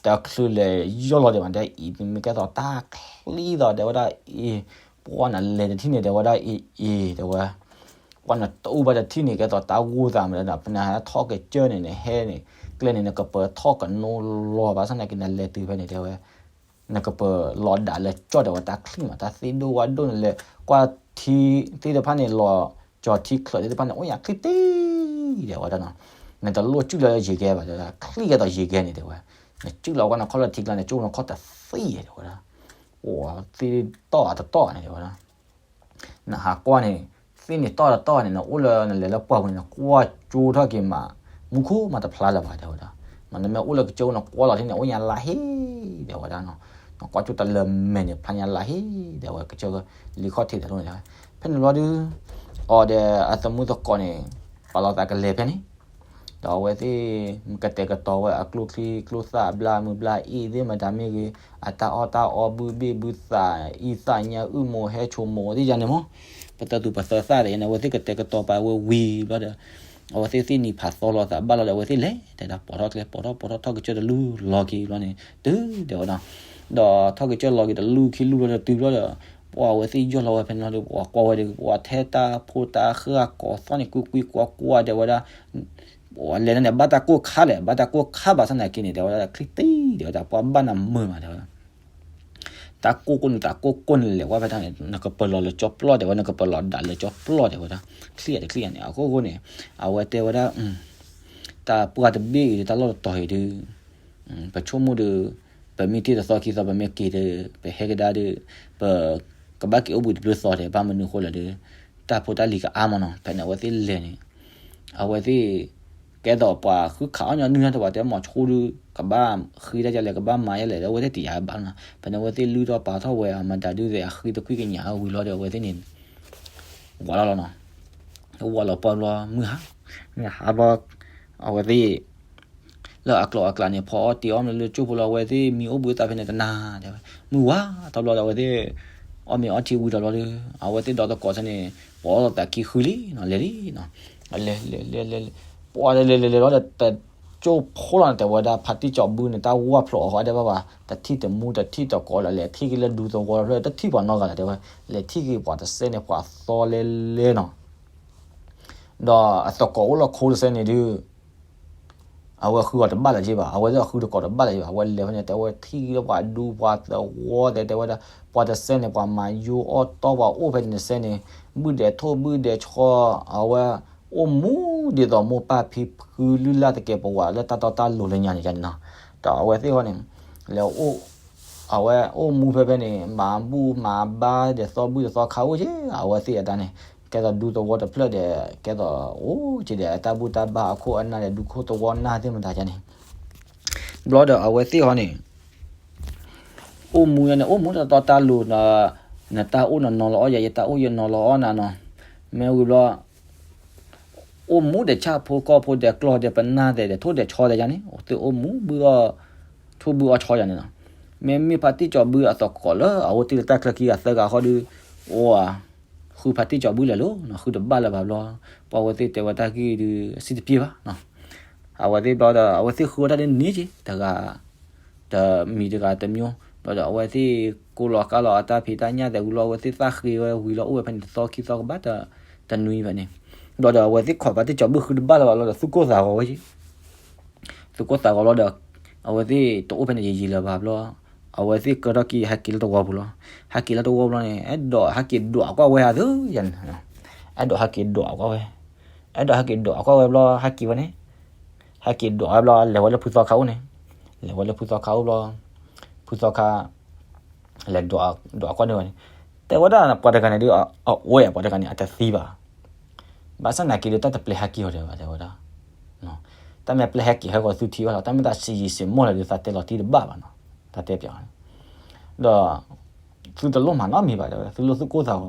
တချုးလဲၤယီၢ်လီၤဒံးဘၣ် တဲအံၤမ့ၢ်ကဲသိးတၢ်ချံသိး တဲဝဲဒၣ်အံၤ ပှၢ်နလဲၤတထံၣ်န့ၣ် တဲဝဲဒၣ်အံၤအံၤ တဲဝဲ ပှၢ်နတအူဘၣ်တထံၣ်န့ၣ် ကဲသိးတၢ်ဂိၢ်သးမး ပနဟဲထီၣ်ကစၢၢ်န့ၣ် နဟဲန့ၣ် ကျဲန့ၣ် နကပၢၤထီၣ်ကနိလီၤ ဘၣ်ဆၣ်သနာ်က့ နလဲၤတုၤဖဲန့ၣ် တဲဝဲ နကပၢၤလီၤဒၣ်လၢကၠီၣ် တဲဝဲ တၢ်ချံမး တၢ်သ့ၣ်ဒိၣ်ဝၣ်ဒိၣ်န့ၣ် လဲၤကွၢ်ထံသ့ၣ်တဖၣ်န့ၣ် လီၤကၠီၤထံချၢးသ့ၣ်တဖၣ်န့ၣ် အိၣ်ညါချံတ့ၢ် တဲဝဲဒၣ်နီၤ နတလိၣ်စုၣ်လၢယံၤကဲဘၣ် တဲဝဲဒၣ် ချံကဲသိးယံၤကဲန့ၣ် တဲဝဲ နစုၣ်လီၤကွၢ်နခီၣ်လၢထံကျါန့ၣ် ကၠိနခီၣ်တသံၣ် တဲဝဲဒၣ်. အိၣ်သ့ၣ်တီၢ်အတတီၢ်န့ၣ် တဲဝဲဒၣ်. နဟးကွၢ်န့ၣ် သ့ၣ်န့ၣ်တီၢ်တတီၢ်န့ၣ် နအိၣ်လၢနလဲၤလၢပှၢ်ပူၤန့ၣ် နကွၢ်ကၠိထီၣ်က့ၤမး မူခိၣ်မးတဖျါလၢၤဘၣ် တဲဝဲဒၣ်. မ့နမ့ၢ်အိၣ်လၢကစၢၢ်နကွၢ်လီၤထံန့ၣ် အိၣ်ညါလါဟ့ တဲဝဲဒၣ်နီၤ. နကွၢ်ကၠိတလၢမဲာ်န့ၣ် ဖျါညါလါဟ့ တဲဝဲ ကစၢၢ်လံခီၣ်ထံးတလိၣ်န့ၣ်. ဖဲန့ၣ်ဘျီဒုး အီၤဒီးအသမူသကိးန့ၣ် ပာ်လီၤသးကလဲၤဖဲန့ၣ် ဒီးအဝဲသ့ၣ် ကတဲာ်ကတီၤဝဲအကျိချံကျိသၣ်အဘျါမုၢ်ဘျါအ့ၣ်သ့ၣ်မတၤမ့ၢ်ဂ့ၤ အတၢ်အီၣ်တၢ်အီဘုဘ့ၣ်ဘုသး အံသၣ်ညါအုၣ်မိၢ်ဟဲဆိမိၢ်သ့ၣ်ယါန့ၣ်မး ပသၢသူၣ်ပသၢသၣ်ဒီးန့ၣ် အဝဲသ့ၣ်ကတဲာ်ကတီၤပာ်ဝဲဝံၤဘျီဒီး အဝဲသ့ၣ်သ့ၣ်နံၤဖးသီလိာ်သးဘၣ်လီၤဒီး အဝဲသ့ၣ်လဲၤတဲဒၣ်ပိာ်ထီၣ်ကျဲ ပိာ်ထီၣ်ပိာ်ထီၣ်ထီၣ်ကစၢၢ်တလူၢ်လီၤက့ၤဘျီန့ၣ် တုၤတဲဝဲဒၣ် ဒီးထီၣ်ကစၢၢ်လီၤက့ၤတလူၢ်ခံလူၢ်ဘျီဒီးတုၤဘျီဒီး ပှၤအဝဲသ့ၣ်ယီၢ်လီၤဝဲဖဲန့ၣ်လီၤဒီး ပှၤကွၢ်ဝဲဒီး ပှၤထဲတၢ်ဖိတၢ်ဃၢအကိးသီၣ်န့ၣ် ကွံကွံကွၢ်ကွၢ်တဲဝဲဒၣ် လဲၤန့ၣ် ဘၣ်တၢ်ကိၢ်ခါလဲၣ် ဘၣ်တၢ်ကိၢ်ခါဘၣ်ဆၣ်သနာ်က့န့ၣ် တဲဝဲဒၣ်ချံတံၢ် တဲဝဲဒၣ် ပှၤဘၣ်နမုာ်မး တဲဝဲဒၣ် တၢ်ကိၢ်ကိၢ်န့ၣ် တၢ်ကိၢ်ကိၢ်န့ၣ် လဲၤဝဲဖဲတၢ်န့ၣ် နကပလီၤလၢကၠီပျီၢ် တဲဝဲ နကပလီၤဒၣ်လၢကၠီပျီၢ် တဲဝဲဒၣ် ချံအတချံအန့ၣ် အခိၣ်ဃိန့ၣ် အဝဲတဲဝဲဒၣ် တၢ်ပှၢ်တဘ့ၣ်အံၤဒီး တၢ်လီၢ်တတီၤအံၤဒီး ပဆိကမိၣ်ဒီး ပမ့ၢ်တ့ၢ်တသီခံသီ ပမ့ၢ်က့ၤဒီး ပဟဲကဒါဒီး ပ ကဘၣ်က့ၤအိၣ်ဘှံးတဘျုးသီဒီး ဘၣ်မနုၤဃိလဲၣ်ဒီး တၢ်ဖိတၢ်လံၤကအါမးနီၤ ဖဲန့ၣ် အဝဲသ့ၣ်လဲၤန့ၣ် အဝဲသ့ၣ် ကဲသိးပှၤဃုခးအီၣ်ညီနုၢ်တၢ်တဝဲတဲ မီၤဆူၣ်ဒီး ကဘၣ်ဃ့တၢ်ယလဲၣ် ကဘၣ်မၤယလဲၣ်ဒီး အဝဲသ့ၣ်တယာ်ဘၣ်နီၤ ဖဲန့ၣ် အဝဲသ့ၣ်လုၢ်ထီၣ်ပာ်ထီၣ်ဝဲအမတၤဒုးသဲး အဃ့တကွံၣ်ကညးဝံၤလီၤဒီး အဝဲသ့ၣ်န့ၣ် ဝးလီၤလီၤနီၤ ဝးလီၤပှၢ်ဘျီ မုၢ်ဟါ မုၢ်ဟါဘျီ အဝဲသ့ၣ် လၢအကျိၤအကျဲန့ၣ် ဖီအီၣ်တ့ၢ်အီၣ်မ့ၤလၢကၠိဖိလီၤ အဝဲသ့ၣ်မံအိၣ်ဘှံးသးဖဲန့ၣ်တနၤ တဲဝဲ မုၢ်ဝါထီၣ်ဘျီဒီး အဝဲသ့ၣ် အီၣ်မ့ၤအီထံဝံၤဒီးဘျီဒီး အဝဲသ့ၣ်ဒီသကိးဆၢန့ၣ် ပှၤအီၣ်လိာ်သးခံဃုလံနီၤ လဲၤလံနီၤ လဲၤလဲၤလဲၤလဲၤလဲၤ ပှၤလဲၤလဲၤလဲၤလဲၤလီၤဒီး တကၠိဖိလီၤန့ၣ် တဲဝဲဒၣ် ဖါတံၢ်စီၤဘူၣ်န့ၣ် တၢ်ဝၢ်ဖျိးအီၤဃီဒဲးဘၣ်ဘၣ် တထံၣ်တမူတထံၣ်တကိးလၢ လဲၤထံၣ်က့ၤလၢဒူသဝီတဖျၢၣ် တထံၣ်ပှၤနီတဂၤလၢၤ တဲဝဲ လဲၤထံၣ်က့ၤပှၤတစဲးန့ၣ် ပှၤသီလဲလဲနီၤ ဒီးအသကိးအိၣ်လၢခိတစဲးန့ၣ်ဒုး အဝဲဃုအီၤတဘၣ်လၢၤက့ဘၣ် အဝဲသ့ၣ်အဃုတကိးတဘၣ်လၢၤက့ဘၣ် အဝဲလဲၤဖဲန့ၣ် တဲဝဲထံၣ်လၢပှၤဒူပှၤသဝီတဲ တဲဝဲဒၣ် ပှၤတစဲးန့ၣ် ပှၤမၤယိအီၣ်တီပှၤအိၣ်ဖဲန့ၣ်တစဲးန့ၣ် ဘုၣ်ဒဲးထိၣ်ဘုၣ်ဒဲးဆီ အဝဲအိၣ်မူဒ်သိးမိၢ်ပၢ်ဖံဖုလုၢ်လၢ်သကဲးပဝးလၢတၢ်တီတၢ်လိၤလၢညါန့ၣ်န့ၣ်နီၤ ဒီးအဝဲသ့ၣ်ဃီန့ၣ် လဲၤအိၣ် အဝဲအိၣ်မူဖဲဖဲန့ၣ် မၤဘူၣ်မၤဘါဒီးသီဘူၣ်ဒီးသီခါအိၣ်က့ အဝဲသ့ၣ်အတၢ်န့ၣ် ကဲသိးဒူသဝီတဖျၢၣ်ဒီး ကဲသိးအိၣ်က့ဒီး တၢ်ဘူၣ်တၢ်ဘါအခိၣ်အနၢ်ဒီး ဒူခိၣ်သဝီနၢ်သ့ၣ်မတၤန့ၣ် ဘျီဒီးအဝဲသ့ၣ်ဃီန့ၣ် အိၣ်မူန့ၣ် အိၣ်မူတၢ်တီတၢ်လိၤ နတၢ်အိၣ်နနီၤလီၤအီၣ်ယၤ ယတၢ်အိၣ်ယနီၤလီၤအီၣ်နၤနီၤ မ့ၢ်ဝံၤဘျီ အိၣ်မူဒီးဆၣ်ဖိကီၢ်ဖိဒီးကျီၢ်ဒီးပနၢ်သဲးဒီးထိၣ်ဒီးဆီဒီးယါန့ၣ် သုအိၣ်မူဘုၣ်အီၣ် ထိၣ်ဘုၣ်အီၣ်ဆီယါန့ၣ်လီၤ. မ့မ့ၢ်ဖါတံၢ်စီၤဘူၣ်အသကိးလၢအအိၣ်တ့ၢ်လၢတၢ်ချၢခံဂၤသၢဂၤဃီဒီး အိၣ်ဧါ ဃုဖါတံၢ်စီၤဘူၣ်လဲၤလိၤနီၤ ဃုတဘၣ်လၢၤဘၣ်ဘျီ ပှၤဝဲသ့ၣ်တဲဝဲတၢ်ဂ့ၢ်ဒုးအဆံးတပျ့ၤဘၣ်နီၤ. အဝဲသ့ၣ်ဘျီဒီး အဝဲသ့ၣ်ဃုဝဲတၢ်ဒ်န့ၣ်က့ၤ တဂၤ တမံၤတဂၤတမျိုး ဘျီဒီးအဝဲသ့ၣ်ကိးလီၤကါလီၤအတၢ်ဖံးတၢ်ညၣ် သဲးဝံၤလီၤ အဝဲသ့ၣ်သၣ်ဃ့ဝဲဝံၤလီၤ အိၣ်ဝဲဖဲန့ၣ်တသီခံသီကဘၣ်တနွံဖဲန့ၣ် ဘျီဒီးအဝဲသ့ၣ်ခိးဖါတံၢ်စီၤဘူၣ်ဃုတဘၣ်လၢၤဘၣ်လီၤဒီး သူၣ်ကိၢ်သးဂီၤဝဲက့ၤ သူၣ်ကိၢ်သးဂီၤလီၤဒီး အဝဲသ့ၣ်တအိၣ်ဖဲန့ၣ်ယံာ်ယံာ်လၢၤဘၣ်ဘျီ အဝဲသ့ၣ်ကၢထီၣ်က့ၤဟဲက့ၤလၢသဝီပူၤလီၤ. ဟဲက့ၤလၢသဝီပူၤလီၤန့ၣ် အဲၣ်ဒိးဟဲက့ၤဒွးကွၢ်ဝဲဧါသ့ၣ်ယါန့ၣ် အဲၣ်ဒိးဟဲက့ၤဒွးကွၢ်ဝဲ အဲၣ်ဒိးဟဲက့ၤဒွးကွၢ်ဝဲဘျီ ဟဲက့ၤဝဲန့ၣ် ဟဲက့ၤဒွးဝဲဘျီ လဲၤဝဲလၢဖုသီခါအိၣ်န့ၣ် လဲၤဝဲလၢဖုသီခါအိၣ်ဘျီ ဖုသီခါ လဲၤဒွးကွၢ်န့ၢ်ဝဲန့ၣ် တဲဝဲဒၣ်ပှၤတဂၤန့ၣ်ဒီး အအိၣ်ဝဲပှၤတဂၤန့ၣ် အတသံဘၣ် ဘၣ်ဆၣ်သနာ်က့ဒီး တၢ်တပျဲဟဲက့ၤအီၤဒီးဘၣ် တဲဝဲဒၣ် တၢ်မ့ၢ်ပျဲဟဲက့ၤဟဲကီးသုထံၣ်ဘၣ်လီၤ တၢ်မ့ၢ်တၢ်ဆံးယံာ်စ့ၢ်ကီးလီၤဒီး သးတဲလီၤတံၢ်တဘၣ်ဘၣ်နီၤ တၢ်တဲပၠးန့ၣ် ဒီး သုတလိၣ်မၤနီတမံၤဘၣ် တဲဝဲ သုလိၣ်သူၣ်ကိၢ်သးဂီ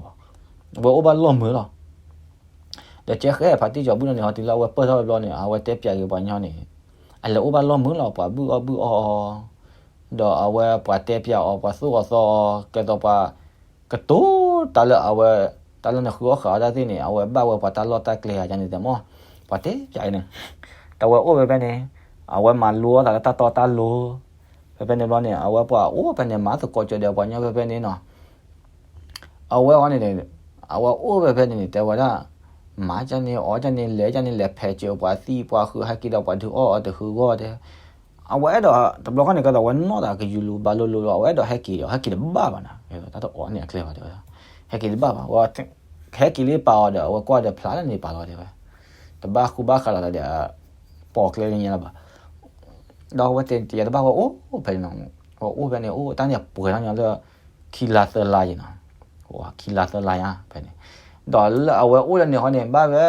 ၤဘၣ် ဝဲအိၣ်ဘၣ်လီၢ်မုာ်လီၤ ဒီးကဲဃဲဖါတံၢ်စီၤဘူၣ်န့ၣ် ဟီတုၤလၢအဝဲပၢၢ်ထီၣ်ဝဲဘျီန့ၣ် အဝဲတဲပၠးက့ၤပှၤညီန့ၣ် အလဲၤအိၣ်ဘၣ်လီၢ်မုာ်လီၤ ပှၤဘုၣ်အီၣ်ဘုၣ်အီအီၤ ဒီးအဝဲပှၤတဲပၠးအီၤ ပှၤသိၣ်အီၤသီအီၤ ကဲသိးပှၤ ကတိၤတၢ်လၢအဝဲ တၢ်လၢနဃုအီၣ်ဃုအီတၢ်သ့ၣ်န့ၣ် အဝဲဘၣ်ဝဲပှၤတၢ်လီၢ်တၢ်ကျဲဧါန့ၣ်တဲမီၢ် ပှၤတဲပၠးအံၤန့ၣ် တဝဲအိၣ်ဝဲဖဲန့ၣ် အဝဲမၤလိအီၣ်သးလၢတၢ်တီတၢ်လိၤ ဖဲဖဲန့ၣ်ဘျီန့ၣ် အဝဲပှၤအိၣ်ဖဲန့ၣ် မၤသကိးကၠီဒီးပှၤညီဖဲဖဲန့ၣ်နီၤ အဝဲအီၤန့ၣ် အဝဲအိၣ်ဖဲဖဲန့ၣ်န့ၣ် တဲဝဲဒၣ် မၤကၢ်န့ၣ်အီၣ်ကၢ်န့ၣ်လဲၤကၢ်န့ၣ်လဲၤဖဲးစၢၤပှၤသံပှၤဃုာ်ဟဲက့ၤဒီးပှၤဒုးအီၣ်အီၤတဟုးဂီၢ်တဲ အဝဲအဲၣ်ဒိး တဘျီခီန့ၣ် ကဲသိးဝဲနီၢ်သးကယူၤလူၤဘၣ်လိၤလိၤလီၤ အဝဲအဲၣ်ဒိးဟဲက့ၤဒီး ဟဲက့ၤတဘၣ်ဘၣ်နီၤ တၢ်တအီၣ်န့ၣ်အကျဲဘၣ်တဲဝဲ ဟဲက့ၤတဘၣ်ဘၣ် ဟဲက့ၤလၢပာ်အီၤဒီး အဝဲကွၢ်ဒီးဖျါလၢန့ၣ်ပာ်လီၤတဲဝဲ တဘၣ်ဃူဘၣ်ဃးလီၤသးဒီး ပိာ်ကျဲလၢညါလၢၤဘၣ် ဒီးအဝဲတဲတယၤတဘၣ်ဝဲအိၣ်ဖဲန့ၣ်နီၤ, အဝဲအိၣ်ဖဲန့ၣ် အိၣ်တၢ်န့ၣ်ပှဲၤထီၣ်ညီလၢ ခံလါသၢလါယံၤနီၤ, ခံလါသၢလါယါဖဲန့ၣ်, ဒီးလၢအဝဲအိၣ်လၢန့ၣ်ဟီန့ၣ် ဘၣ်ဝဲ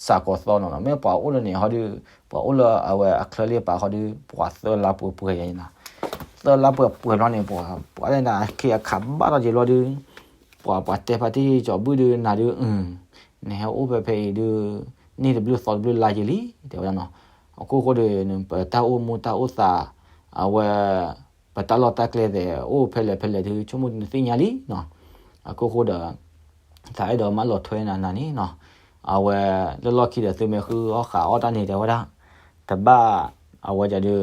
စးကီးသီနီၤနီၤ, မ့ၢ်ပှၤအိၣ်လၢန့ၣ်ဟီဒီး ပှၤအိၣ်လၢအဝဲအချၢလ့ၣ်ပာ်ဟီဒီး ပှၤသၢလါပှဲၤပှဲၤယါနီၤ, သၢလါပှဲၤပှဲၤဘျီန့ၣ် ပှၤ ပှၤလၢန့ၣ်အခ့အခးဘၣ်ထီၣ်က့ၤဘျီဒီး ပှၤ ပှၤတဲဖါတံၢ်ကၠီၤဘုၣ်ဒီး နၤဒီး နဟဲအိၣ်ဖဲဖဲအံၤဒီး န့ၢ်တဘျုးသီတဘျုးလါယံၤလံ တဲဝဲဒၣ်နီၤ, အခိၣ်ဃိဒီး ပတၢ်အိၣ်မူတၢ်အိၣ်သး အဝဲ ပတၢ်လီၢ်တၢ်ကျဲသ့ၣ် အိၣ်ဖဲလဲၣ်ဖဲလဲၣ်ဒီး ဆိကမိၣ်နသ့ၣ်ညါလံနီၤ, အခိၣ်ဃိဒီး သးအဲၣ်ဒိးမၢလီၤထွဲနၤနၤန့ၣ်နီၤ, အဝဲ လၢလီၢ်ခံဒီးသုမ့ၢ်ဃုအီၣ်ဃးအီၣ်တၢ်န့ၣ် တဲဝဲဒၣ် တဘၣ် အဝဲဒၣ်ဒီး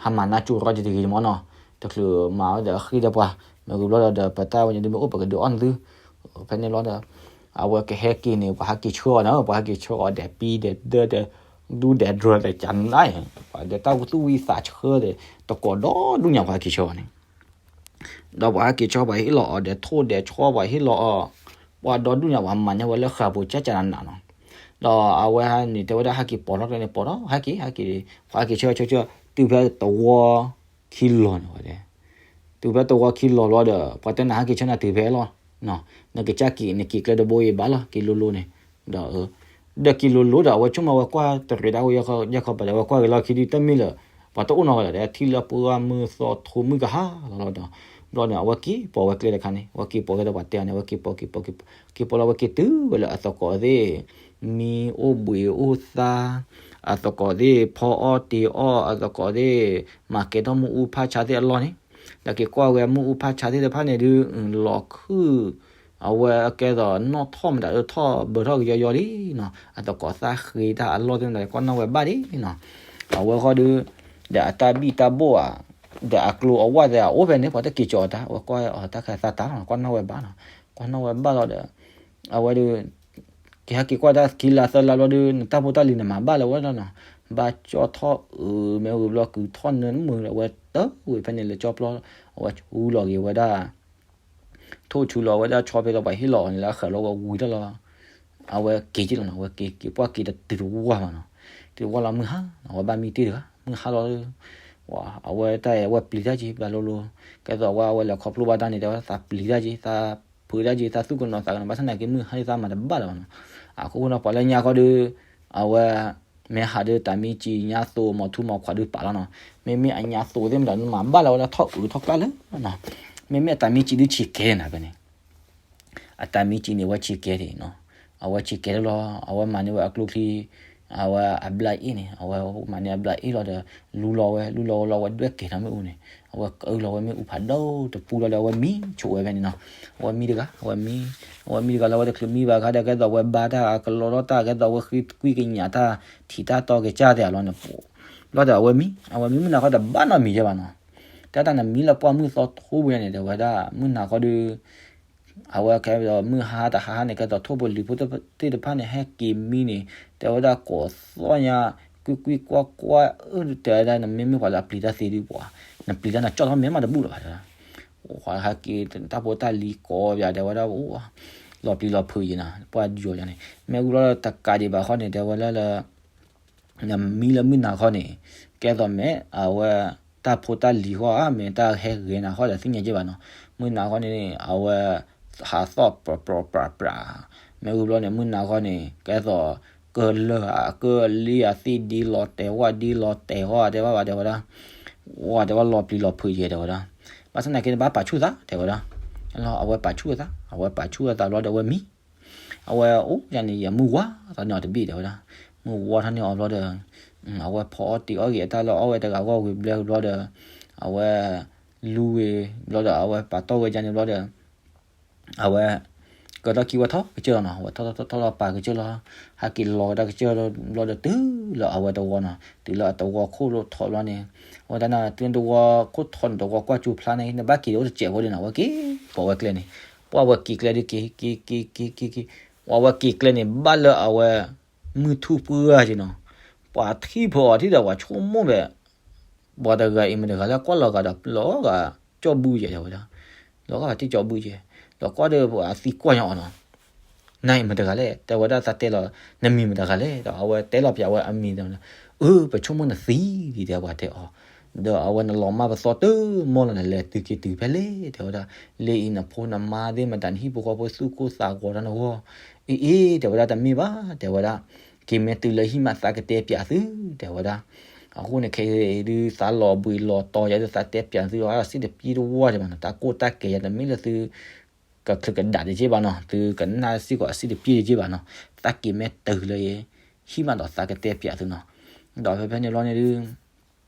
ဟးမၤနၢ်ကၠိထီၣ်က့ၤတဂ့ၤမၢ်နီၤ, တချုးမၤဝဲဒီးအဃံဒီးပှၤ မ့ၢ်ဂ့ၤဘျီဒီး ပတၢ်ဝဲန့ၣ်ဒုးမ့ၢ်အိၣ်ပကဒုးအီၣ်နသု, ဖဲန့ၣ်ဘျီဒီး အဝဲကဟဲက့ၤန့ၣ် ပှၤဟဲက့ၤဆှၢအီၤန့ၣ် ပှၤဟဲက့ၤဆှၢအီၤဒီးပံဒီးဒၢဒီး ဒူဒီးဒြၢဒီးကနၣ်အံၤ ပှၤဒီးတၢ်ဝူသူၣ်ဝံသးဆၢဒီး တကိးဒီဒူၣ်ညါပှၤဟဲက့ၤဆှၢအီၤန့ၣ် ဒီးပှၤဟဲက့ၤဆှၢပှၤဟ့ၣ်လီၤအီၤဒီးထိၣ်ဒီးဆီပှၤဟ့ၣ်လီၤအီၤ, ပှၤဒီဒူၣ်ညါပှၤမၤန့ၢ်ဝဲလၢဃၢၤပူၤ ကၢ်ကၢ်နးနးနီၤ, ဒီးအဝဲဟဲန့ၣ် တဲဝဲဒၣ်ဟဲက့ၤပိာ်ထီၣ်ကျဲန့ၣ် ပိာ်ထီၣ် ဟဲက့ၤ ဟဲက့ၤ ပှၤဟဲက့ၤဆှၢဆှၢဆှၢ တုၤဖဲတဝီခံလီၤန့ၣ်ဝဲဒၣ်, တုၤဖဲတဝီခံလီၤလီၤဒီး ပှၤတဲနၤဟဲက့ၤဆှၢနၤတုၤဖဲလီၤ, နကစၢ်က့ၤ နက့ၤကျဲတဘိအံၤဘၣ်လီၤ က့ၤလိၤလိၤန့ၣ်, ဒီး ဒီးက့ၤလိၤလိၤဒီး အဝဲဆိကမိၣ်ဝဲကွၢ်တရံးတၢ်ဝဲ ယဲၢ်ခီပၤဒီး အဝဲကွၢ်က့ၤလီၢ်ခံဒုးတမ့ၢ်လၢ ပှၤတအိၣ်နီတဂၤဒီး ထံၣ်လၢပှၢ်မုၢ်သီထိမုၢ်ကဟါလီၤလီၤဒီး ဘျီန့ၣ် အဝဲက့ၤပိာ်ဝဲကျဲတခါန့ၣ် အဝဲက့ၤပိာ်က့ၤဒီးပှၤတဲအီၤန့ၣ် အဝဲက့ၤပိာ်က့ၤပိာ်က့ၤ က့ၤပိာ်လီၤဝဲက့ၤတုၤဝဲလၢအသကိးသ့ၣ် မံအိၣ်ဘှံးအိၣ်သါ, အသကိးသ့ၣ်ဖီအီၣ်တ့ၤအီၣ် အသကိးသ့ၣ် မၤကဲထီၣ်မုၢ်အူဖးဆါသ့ၣ်အလီၢ်န့ၣ်, ဒီးက့ၤကွၢ်ဝဲမုၢ်အူဖးဆါသ့ၣ်တဖၣ်န့ၣ်ဒုး လီၤခုၣ် အဝဲကဲသိးနီၣ်ထီၣ်မတၤဒီးထီၣ်ဘၢထီၣ်ကယီယီလံနီၤ, အသကိးသၣ်ဃ့တၢ်အလီၢ်သ့ၣ်မတၤ ကွၢ်နီၣ်ဝဲဘၣ်ဒံးနီၤ, အဝဲဃီဒီး ဒီးအတၢ်ဘံၣ်တၢ်ဘိၣ်ဧါ, ဒီးအကျိၤအဝၣ်သ့ၣ်အအိၣ်ဖဲန့ၣ် ပှၤတက့ၤကၠီၤအတၢ် အဝဲကွၢ်အီၤတၢ်ခးသးတၢ်နီၤ ကွၢ်နီၣ်ဝဲဘၣ်နီၤ, ကွၢ်နီၣ်ဝဲဘၣ်လီၤဒီး အဝဲဒီး ကဟဲက့ၤကွၢ်တၢ်ခံလါသၢလါဘျီဒီး နတၢ်ဖိတၢ်လံၤနမၤဘၣ်လၢၤဝဲလီၤနီၤ, ဘၣ်ကၠီၣ်ထီၣ်အုးမ့ၢ်ဂ့ၤဘျီကုၤထီၣ်နၢမုာ်လၢၤဝဲတဝံၤဖဲန့ၣ်လၢကၠီပျီ, အဝဲဆူလီၤက့ၤဝဲဒၣ် ထိၣ်ဆူလီၤဝဲဒၣ်ဆီဖဲလီၤ ပှၤဟ့ၣ်လီၤအီၤန့ၣ်လၢအဃၢၤလီၤဝဲဝံၤတၢ်လီၤ, အဝဲက့ၤက့ၤလီၤနီၤ အဝဲက့ၤက့ၤပှၢ်က့ၤတတုၤတဝၢ်မးနီၤ, တုၤတဝၢ်လီၤမုၢ်ဟါနီၤ အဝဲဘၣ်မံတ့ၢ်တဂၤ မုၢ်ဟါလီၤ အဝဲတၢ်အဝဲပျံၤတၢ်က့ၤဘၣ်လိၤလိၤ, ကဲသိးအဝဲအဝဲလဲၤခီဖျိဘၣ်တၢ်န့ၣ် တဲဝဲသးပျံၤတၢ်က့ၤ သးဖုးတၢ်က့ၤ သးသူၣ်ကနိးသးကနိး ဘၣ်ဆၣ်သနာ်က့မုၢ်ဟါန့ၣ်သးမၤတဘၣ်လၢၤဘၣ်နီၤ, အခိၣ်ဃိနီၤ ပှၤလၢညါခီဒီး အဝဲ မ့ၢ်ဟးဒီးတၢ်မံစံၣ်ညါသိးမီၤထူမီၤခွးဒုးပာ်လီၤနီၤ, မ့မ့ၢ်အညါသိးသ့ၣ်မတၤဒုးမၤဘၣ်လၢၤဝဲဒၣ်ထီၣ်အုးထီၣ်ကျါလၢၤနီၤ, မ့မ့ၢ်အတၢ်မံစံၣ်ဒုးဆံးကဲနၤဖဲန့ၣ် အတၢ်မံစံၣ်န့ၣ် အဝဲဆံးကဲဒံးနီၤ, အဝဲဆံးကဲဒၣ်လီၤ အဝဲမၤန့ၢ်ဝဲအကျိချံ, အဝဲအဘျါအ့ၣ်န့ၣ် အဝဲမၤန့ၢ်အဘျါအ့ၣ်လီၤဒီး လူလီၤဝဲ လူလီၤဝဲလီၤ အဝဲဒွဲၣ်က့ၤထီၣ်မ့ၣ်အူန့ၣ်, အဝဲကအုလီၤဝဲမ့ၣ်အူဖးဒိၣ်တပူလီၤဒီး အဝဲမံဆိးဝဲဖဲန့ၣ်နီၤ, အဝဲမံတဂၤ အဝဲမံ, အဝဲမံတဂၤလီၤ အဝဲတချုးမံဘၣ်အခါဒီး ကဲသိးအဝဲဘါတၢ်ကလီထီၣ်တၢ် ကဲသိးအဝဲဃ့ကွံကညးတၢ် ထံၣ်တၢ်တီကစၢ်သ့ၣ်အလီၢ်န့ၣ်, ဘျီဒီးအဝဲမံ အဝဲမံမုၢ်နၤခီတဘၣ်နီတမံၤယဲဘၣ်နီၤ, တၢ်တၢ်နမံလၢပှၢ်မုၢ်သီထိပူၤညါန့ၣ် တဲဝဲဒၣ် မုၢ်နၤခီဒီး အဝဲကဲဒီးမုၢ်ဟါတဟါန့ၣ် ကဲသိးထိၣ်ဖိလံၤဖိသ့ၣ်တဖၣ်န့ၣ် ဟဲက့ၤမံန့ၣ် တဲဝဲဒၣ်ကိးသီၣ်ညါ ကွံကွံကွၢ်ကွၢ် တဲဝဲဒၣ် နမ့မ့ၢ်ပှၤလၢအပျံၤတၢ်သ့ဒုးပှၤ နပျံၤတၢ်နကၠီၣ်ထီၣ်မ့ၢ်မးတဘူၣ်လၢၤဘၣ်တဲဝဲဒၣ်, ဟဲက့ၤတၢ်ဖိတၢ်လံၤကိးပၠး တဲဝဲဒၣ် လီၤပျံၤလီၤဖုးယံၤနီၤ ပှၢ်ယိာ်ယါန့ၣ် မ့ၢ်ဝံၤဘျီတကးဒံးဘၣ်ဃီန့ၣ် တဲဝဲလၢလၢ နမံလၢမုၢ်နၤခီန့ၣ် ကဲသိးမ့ၢ်အဝဲ တၢ်ဖိတၢ်လံၤဃီဧါ မ့ၢ်တၢ်ဟဲဂဲၤနၤဃီဒီးသ့ၣ်ညါက့ဘၣ်နီၤ, မုၢ်နၤခီန့ၣ် အဝဲ ဟးသီၣ်ပြးပြးပြးပြး, မ့ၢ်ဝံၤဘျီန့ၣ် မုၢ်နၤခီန့ၣ် ကဲသိး ကလၢာ်ဧါ ကလံၤဧါ သ့ၣ်ဒ်လီၤတဲာ်ဝၣ်ဒ်လီၤတဲာ်ဃီ တဲဘၣ်ဘၣ်တဲဝဲဒၣ်, ဝဲတဲဝဲလီၤပျံၤလီၤဖုးယဲတဲဝဲဒၣ်, ဘၣ်ဆၣ်သနာ်က့န့ၣ် ဘၣ်ပာ်ဆူၣ်သးတဲဝဲဒၣ်, အဝဲပာ်ဆူၣ်အသး အဝဲပာ်ဆူၣ်အသးဘျီဒီးအဝဲမံ အဝဲအိၣ်ယါန့ၣ် ယမုၢ်ဝါထီၣ်န့ၢ်အီၤတဘ့ၣ်တဲဝဲဒၣ်, မုၢ်ဝါထီၣ်န့ၢ်အီၤဘျီဒီး အဝဲဖီအီၣ်တ့ၤအီၣ်ဂ့ၤအတၢ်လၢအီၣ်ဝဲတဂၤဂီၢ်ဝံၤဘျဲဘျီဒီး အဝဲ လူဝံၤဘျီဒီး အဝဲပာ်တီၢ်ဝဲယါန့ၣ်ဘျီဒီး အဝဲ ကထီၣ်ခံဝဲထီၣ်ကစၢၢ်လီၤနီၤ, အဝဲထီၣ်ထီၣ်ထီၣ်ထီၣ်လီၤပာ်ကစၢၢ်လီၤ, ဟဲက့ၤလီၤဝဲဒၣ်ကစၢၢ်ဘျီဒီးတုၤလၢအဝဲတဝီနီၤ, တုၤလၢအတဝီခိၣ်လိၣ်ထီၣ်ဘျီန့ၣ်, အဝဲဒၣ်န့ၣ် တုၤတဝီခိၣ်ထီၣ်န့ၣ် တဝီကွၢ်ကၠိဖျါန့ၣ် နဘၣ်က့ၤဒီးအိၣ်တစဲးဖိဒ်နီၤ, အဝဲက့ၤပိာ်ဝဲကျဲန့ၣ်, ပှၢ်ဝဲက့ၤကျဲဒုးက့ၤ က့ၤ က့ၤ က့ၤ က့ၤ က့ၤ, ပှၢ်ဝဲက့ၤကျဲန့ၣ် ဘၣ်လၢအဝဲ မုၢ်ထူၣ်ပှၢ်က့ၤနီၤ, ပှၤထံၣ်ဖီအီၤထံၣ်ဒီးပှၤဆိကမိၣ်ဘၣ် ပှၤတဂၤအံၤမ့ၢ်တဂၤလၢကွၢ်လီၤဂာ်ဒီးလီၤဂာ်ကၠီၣ်ဘုယဲၢ်တဲဝဲဒၣ်, လီၤဂာ်ထံၣ်ကၠီၣ်ဘုယဲၢ်, ဒီးကွၢ်ဒီးပှၤသံကွၢ်ညါအီၤနီၤ, နၤအံၤမတၤတဂၤလဲၣ်, တဲဝဲဒၣ်သးတဲလီၤ, နမံၤမတၤတဂၤလဲၣ်, ဒီးအဝဲတဲလီၤပၠးဝဲအမံၤဒီး, အၢ ပဆိကမိၣ်နသံလံ တဲပှၤတဲအီၤ, ဒီးအဝဲနလီၤမၢ်ပသီတမီၢ်လီၤန့ၣ် လဲၤတုၤက့ၤတုၤဖဲလဲၣ် တဲဝဲဒၣ်, လၢအံၤနဖိနမါသ့ၣ်မတၤ နဟံၣ်ဖိဃီဖိသူၣ်ကိၢ်သးဂီၤတၢ်နဂီၢ်, အ့အ့ တဲဝဲဒၣ်တမ့ၢ်ဘၣ် တဲဝဲဒၣ်, က့ၤမ့ၢ်တုၤလၢဟံၣ်မးသးကတဲပၠးသု တဲဝဲဒၣ်, အဃိန့ၣ်ခဲအံၤဒုးသးလီၤဘှံးလီၤတီၤယၤဒုးသးတဲပၠးသုလီၤ အစံၣ်တပျံၤတဝါဒံးဘၣ်နီၤ, တၢ်ကိၢ်တၢ်ကဲယၤတမ့ၢ်လၢသု ကချုးကဒးတက့ၢ်ဘၣ်နီၤ, သုကနၣ်စ့ၢ်ကီးအစံၣ်တပျံၤတက့ၢ်ဘၣ်နီၤ, သးက့ၤမ့ၢ်တုၤလၢ ဟံၣ်မးဒီးသးကတဲပၠးသုနီၤ, ဒီးဖဲဖဲန့ၣ်ဘျီန့ၣ်ဒုး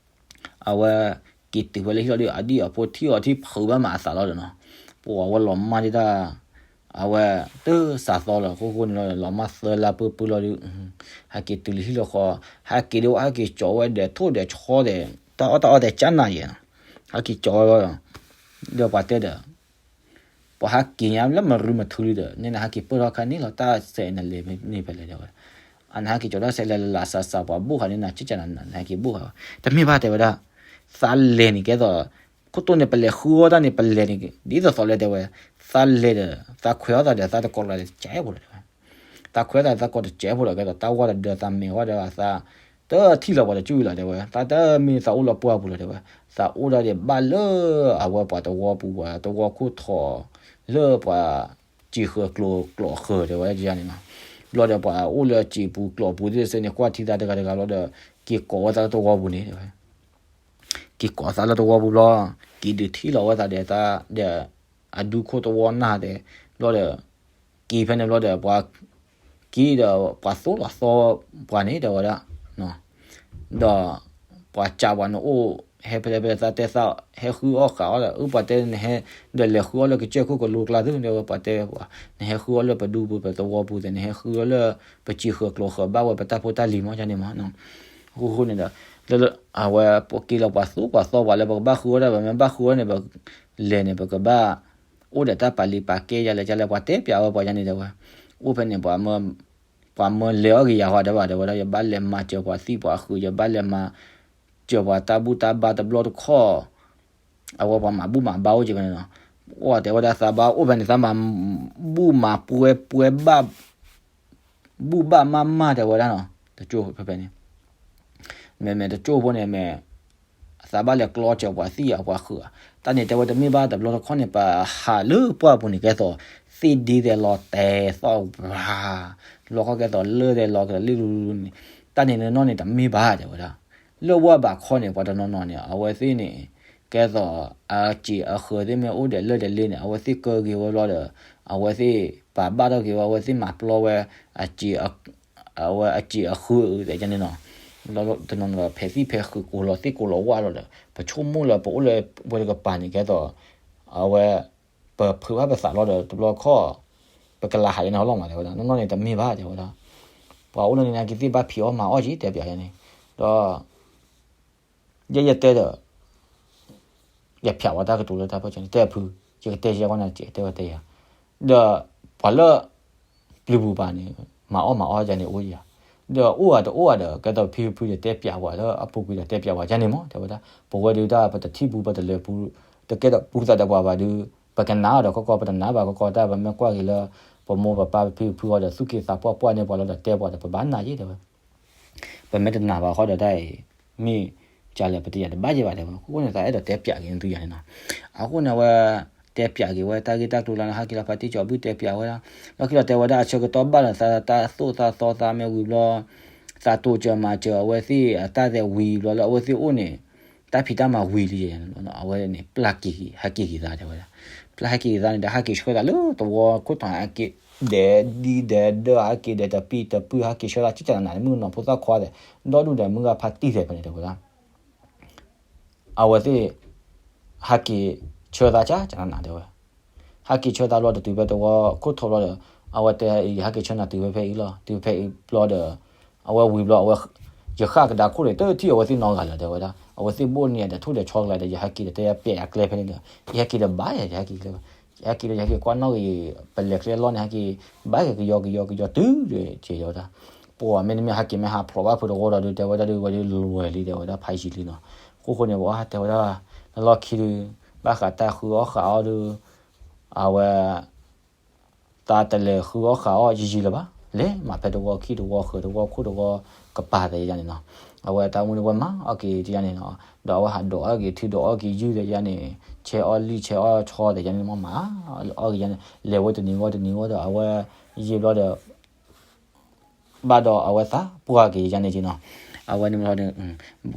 အဝဲက့ၤတုၤဝဲလၢဟံၣ်လီၤဒုး အဒံၣ်အဖိထံၣ်အီၤထံၣ်ဖုးဘၣ်မးအသးလီၤဒီးနီၤ, ပှၤဝဲလီၤမၢ်ဒၣ်တၢ်, အဝဲတစးသီလၢ ဃိဃိန့ၣ်လီၤ လီၤမၢ်သၢလါပှဲၤပှဲၤလီၤဒုး, ဟဲက့ၤတုၤလၢဟံၣ်လီၤဃီ, ဟဲက့ၤဒုးဟဲက့ၤကၠီဝဲဒီးထိၣ်ဒီးဆီဒီး တၢ်အီၣ်တၢ်အီဒီးကၢ်နးယဲၢ်နီၤ, ဟဲက့ၤကၠီဝဲလီၤ, ဒီးပှၤတဲဒီး ပှၤဟဲက့ၤညါလၢမရူမထူလံဒီး န့ၣ်နဟဲက့ၤပၢၢ်ထီၣ်ခါန့ၣ်လီၤ တၢ်စဲးနလဲၤမ့ၢ်ဖဲလဲၣ်တဲဝဲ, အနဟဲက့ၤကၠီတၢ်စဲးလဲၤလၢလၢစးစး ပှၤဘိၣ်ဃာ်န့ၣ်နၤ ကကနၤနၤ နဟဲက့ၤဘိၣ်ဃာ်ဝဲ, တမ့ၢ်ဘၣ်တဲဝဲဒၣ်, သးလဲၤန့ၣ်ကဲသိး, ခိၣ်တိၢ်န့ၣ် ပလဲၤဃုအီၣ်တၢ်န့ၣ် ပလဲၤန့ၣ် ဒ်သိးသိးလဲၣ်တဲဝဲ, သးလဲၤဒီး သးခွဲးအီၣ်သးဒီး သးတကိးလၢတကဲးဖိလီၤတဲဝဲ သးခွဲးသးသးကိးတစဲးဖိဒီး ကဲသိးတၢ်ဝီတဒၢသးမဲာ်ဝဲဒီးသး, တထံၣ်လီၤပှၤတကၠူၣ်အံၤလီၤတဲဝဲ, သးတမ့ၢ်သးအိၣ်လၢပှၢ်ပူၤလီၤတဲဝဲ, သးအိၣ်ဒၣ်ဒံးဘၣ်လၢ အဝဲပှၤတဝီပူၤ ပှၤတဝီခိၣ်ထိး, လၢပှၤ စံာ်ဃၢၤကျိၤကျိာ်ဃၢၤတဲဝဲဒၣ်န့ၣ်နီၤ, ဘျီဒီးပှၤအိၣ်လၢစံာ်ပူၤကျိာ်ပူၤသ့ၣ်စ့ၢ်န့ၣ် ကွၢ်ထံသးတဂၤတဂၤဘျီဒီး, က့ၤကိးဝဲသးလၢတဝီပူၤန့ၣ်တဲဝဲ က့ၤကိးသးလၢတဝီပူၤဘျီ, က့ၤဒုးထံၣ်လီၤဝဲသးဒီးတၢ်ဒီး, အဒူခိၣ်တဝီနၢ်တဲ, ဘျီဒီး, က့ၤဖဲန့ၣ်ဘျီဒီးပှၤ, က့ၤဒီးပှၤသိလီၤသီပှၤန့ၣ်တဲဝဲဒၣ်, ဒီး, ပှၤကးပှၤနအိၣ်, ဟဲဖဲလဲၣ်ဖဲလဲၣ်သးတဲသး, ဟဲဃုအီၣ်ဃာ်အီၣ်ဒီး အၢ ပှၤတဲနဟဲ, ဒီးလဲၤဃုအီၣ်လၢကစၢၢ်ခိၣ်ကလိကျါသုတဲဝဲပှၤတဲပှၤ, နဟဲဃုအီၣ်လၢပဒူပူၤပတဝီပူၤသ့ၣ် နဟဲဃုအီၣ်လၢ, ပစံာ်ဃၢၤကျိၤဃၢၤဘၣ်ဝဲပတၢ်ဖိတၢ်လံၤမးန့ၣ်မး အဃိဃိန့ၣ်ဒီး, လၢ, အဝဲ, ပက့ၤလီၤပှၤသိပှၤသီပှၤလၢပကဘၣ်ဃုအီၣ်ဒၣ် ပမ့ၢ်ဘၣ်ဃုအီၣ်န့ၣ် ပလဲၤန့ၣ် ပကဘၣ်, အိၣ်ဒီးတၢ်ပာ်လံာ်ပာ်ကဲယၤလဲၣ်ကလဲၣ် ပှၤတဲပၠးဝဲပှၤယါန့ၣ်တဲဝဲ, အိၣ်ဖဲန့ၣ်ပှၤ, ပှၤမၢလဲၤအီၣ်က့ၤယၤဃီတဲဝဲဒီးဝဲဒၣ် ယဘၣ်လဲၤမၤစၢၤပှၤသံၣ်ပှၤဃုာ် ယဘၣ်လဲၤမၤ, စၢၤပှၤတၢ်ဘူၣ်တၢ်ဘါတဘျီတခီၣ် အဝဲပှၤမၤဘူၣ်မၤဘါအိၣ်က့ၤဖဲန့ၣ်လီၤ, အိၣ်တဲဝဲဒၣ်သးဘၣ်အိၣ်ဖဲန့ၣ် သးမၤဘူၣ်မၤပှဲၤပှဲၤဘၣ်, ဘူၣ်ဘၣ်မၢ်မၢ်တဲဝဲဒၣ်နီၤ တကၠိၢ်ဖဲဖဲန့ၣ်, မ့မ့ၢ်တကၠိၢ်ဖိန့ၣ်မ့ၢ်, သးဘၣ်လဲၤကျီစၢၤပှၤသံၣ်အပှၤဃုာ်ဧါ, တၢ်န့ၣ်တဲဝဲတမ့ၢ်ဘၣ်တဘျီတခီၣ်န့ၣ် ပဟးလၢပှၢ်ပူၤန့ၣ်ကဲသိး, သ့ၣ်ဒ့သဲးလီၤတဲာ်သီၣ်ဝါ, လီခီၣ်ကဲသိးလၢသဲးလီၤကလ့ၣ်လူၤလူၤန့ၣ်, တၢ်န့ၣ်နီၢ်န့ၣ်တမ့ၢ်ဘၣ်တဲဝဲဒၣ်, လၢဝဲဘးခီန့ၣ် ပှၤတနီၤနီၤန့ၣ် အဝဲသ့ၣ်န့ၣ်, ကဲသိး, အစံာ်အဃၢၤသ့ၣ်မ့ၢ်အိၣ်ဒီးလၢဒီးလ့န့ၣ် အဝဲသ့ၣ်ကၢက့ၤဝဲဘျီဒီး, အဝဲသ့ၣ်ပာ်ဘၣ်ထီၣ်က့ၤဝဲ အဝဲသ့ၣ်မၤပျီဝဲ, အစံာ်, အဝဲအစံာ်အဃၢၤအုးသဲးန့ၣ်နီၤ, တနီၤနီၤဒီးဖဲးသံၣ်ဖဲးဃုာ်ကိးလီၤသ့ၣ်ကိးလီၤဝၣ်လီၤဒီး ပဆိကမိၣ်လၢပအိၣ်လၢဝဲတကပၤန့ၣ် ကဲသိး, အဝဲ, ပဖုးဘၣ်ပသးလီၤဒီးတဘျီခီၣ်, ပကလးဟးယဲန့ၣ်ဟီလီၤမးတဲဝဲဒၣ် နီၢ်နီၢ်န့ၣ်တမ့ၢ်ဘၣ်တဲဝဲဒၣ်, ပှၤအိၣ်လၢန့ၣ်နာ်က့ၤသ့ၣ်ဘၣ်ဖံးအီၣ်မၤအီၣ်က့ၤတဲပၠးယဲန့ၣ်, ဒီး ယဲယတဲဒီး, ယဖၠးဝဲတၢ်ကတိၤလၢတၢ်ဖီၣ်ကန့ၣ် တဲဖု, ယကတဲယဲကီးနၤကဲတဲဝဲတဲယၤ, ဒီး, ပှၤလၢ, ပျုၤပူၤပၤန့ၣ်, မၤအီၣ်မၤအီၣ်ယၤန့ၣ်အိၣ်ယၤ, ဒီးအိၣ်ဧါတအိၣ်ဧါဒီး ကဲသိးဖံဖုဒီးတဲပၠးဝဲလၢအပူၤကွံာ်ဒီးတဲပၠးဝဲယၤန့ၣ်မး တဲဝဲဒၣ်, ပဝဲဒုးတၢ်ပတထံၣ်ပူၤပတလဲၤပူၤ, တကဲဒီးပူၤသးဒီးပှၤဘၣ်ဒုး, ပကနၣ်အီၤဒီးကီကီ ပတနာ်ဘၣ်ကီကီ တၢ်ပမ့ၢ်ကွၢ်က့ၤလၢ, ပမိၢ်ပပၢ်ပဖံပဖုဃီဒီးသူၣ်က့သးပှၢ်ပှၢ်န့ၢ်ပှၤလီၤဒီးတဲပှၤဒီးပဘၣ်နာ်ယဲတဲဝဲ ပမ့ၢ်တနာ်ဘၣ်ဃီဒီးတၢ်အံၤ, မ့ၢ်, ကလဲၣ်ပတယၤတဘၣ်ယဲဘၣ်တဲဝဲ အဃိန့ၣ်သးအဲၣ်ဒိးတဲပၠးက့ၤနသုယၤန့ၣ်နီၤ, အဃိန့ၣ်အဝဲ, တဲပၠးက့ၤဝဲတၢ်ဂ့ၢ်တၢ်ကျိၤလၢဟဲက့ၤလီၤဖါတံၢ်ကၠီၤဘုၣ်တဲပၠးဝဲဒၣ်, လီၢ်ခံဒီးတဲဝဲဒၣ်အဆၢကတီၢ်ဘၣ်ဒီးသးတၢ်သိၣ်သးသီသးမ့ၢ်ဝံၤဘျီ, သးတိၤစၢၤမၤစၢၤအဝဲသ့ၣ်အတၢ်သဲးဝံၤဘျီလၢအဝဲသ့ၣ်အိၣ်န့ၣ်, တၢ်ဖံးတၢ်မၤဝံၤလံ, အဝဲန့ၣ်ပျၢ်က့ၤ, ဟဲက့ၤက့ၤသးတဲဝဲဒၣ်, ပျၢ်ဟဲက့ၤက့ၤသးန့ၣ်ဒီးဟဲက့ၤဆှၢသးလၢတဝီခိၣ်ထီၣ်ဟဲက့ၤ, ဒီးဒံဒီးဒၢဟဲက့ၤဒီးတပံတပုၢ်ဟဲက့ၤဆှၢသး ကကနနး မုၣ်ကနီၤဖိသၣ်ခွါဒီး, ဒီဒူၣ်ဒီးမုၢ်ဂၤဖါတံၢ်သဲးဖဲန့ၣ်တဲဝဲဒၣ် အဝဲသ့ၣ်, ဟဲက့ၤဆှၢသးကကနနးတဲဝဲ, ဟဲက့ၤဆှၢသးဘျီဒီးတုၤဖဲတဝီခိၣ်ထီၣ်ဘျီဒီး, အဝဲတဲအံၤ ယဟဲက့ၤဆှၢနၤတုၤဖဲဖဲအံၤလီၤ တုၤဖဲအံၤဘျီဒီး, အဝဲဝံၤဘျီအဝဲ, ယဃၣ်ကဒါခိၣ်ဒီးတထံၣ်အဝဲသ့ၣ်နီတဂၤလၢၤတဲဝဲဒၣ် အဝဲသ့ၣ်ဘိၣ်န့ၢ်ဒီးထိၣ်ဒီးဆီတဂၤဒီး ယဟဲက့ၤဒီးတဲပၠးယၤကျဲဖဲန့ၣ်ဒီး, ယဟဲက့ၤဒီးဘၣ်ယၤ ယဟဲက့ၤကျဲဝဲ, ယဟဲက့ၤဒီးယဟဲက့ၤကွၢ်နီၣ်ဂံၢ်, ပလဲၤကျဲလီၢ်န့ၣ်ဟဲက့ၤ, ဘၣ်က့ၤကယီကယီကယီတုၤဒီးကဲဝဲဒၣ် ပှၤမ့တမ့ၢ်ဟဲက့ၤမ့ၢ်ဟးဖျိးဘၣ်ဖုးတဝီဒီးဒုး တဲဝဲဒၣ်ဒုးဝဲဒုးလွဲၤလံ တဲဝဲဒၣ်ဖးယံာ်လံနီၤ, အဃိဃိန့ၣ် ပှၤတဲဝဲဒၣ်, လၢလီၢ်ခံဒုး, ဘၣ်ဃးတၢ်ဃုအီၣ်ဃာ်အီၣ်ဒုး, အဝဲ, တၢ်တလဲၤဃုအီၣ်ဃုအီၣ်ယံာ်ယံာ်လၢၤဘၣ်, လဲၤမၤဖဲတဝီခံတဝီဃၢၤ တဝီခိၣ်တဝီကပၤသဲယန့ၣ်နီၤ. အဝဲတၢ်မူန့ၣ်ဝဲမၤအီၣ်က့ၤယန့ၣ်နီၤ, ဒီးအဝဲဟးဒိးအီၣ်က့ၤထုဒိးအီၣ်က့ၤယုၢ်သဲယန့ၣ်, ဆဲးအီၣ်လံၣ်ဆဲးအီၣ်ဆီသဲယန့ၣ် မၤမၤအီၣ်က့ၤယန့ၣ်, လဲၤဝဲတနံၤဝဲတနံၤဝဲဒီး အဝဲယံာ်ဘျီဒီး ဘၣ်ဒီးအဝဲသးပှၢ်က့ၤယန့ၣ်က့နီၤ. အဝဲန့ၣ်ဘျီဒီး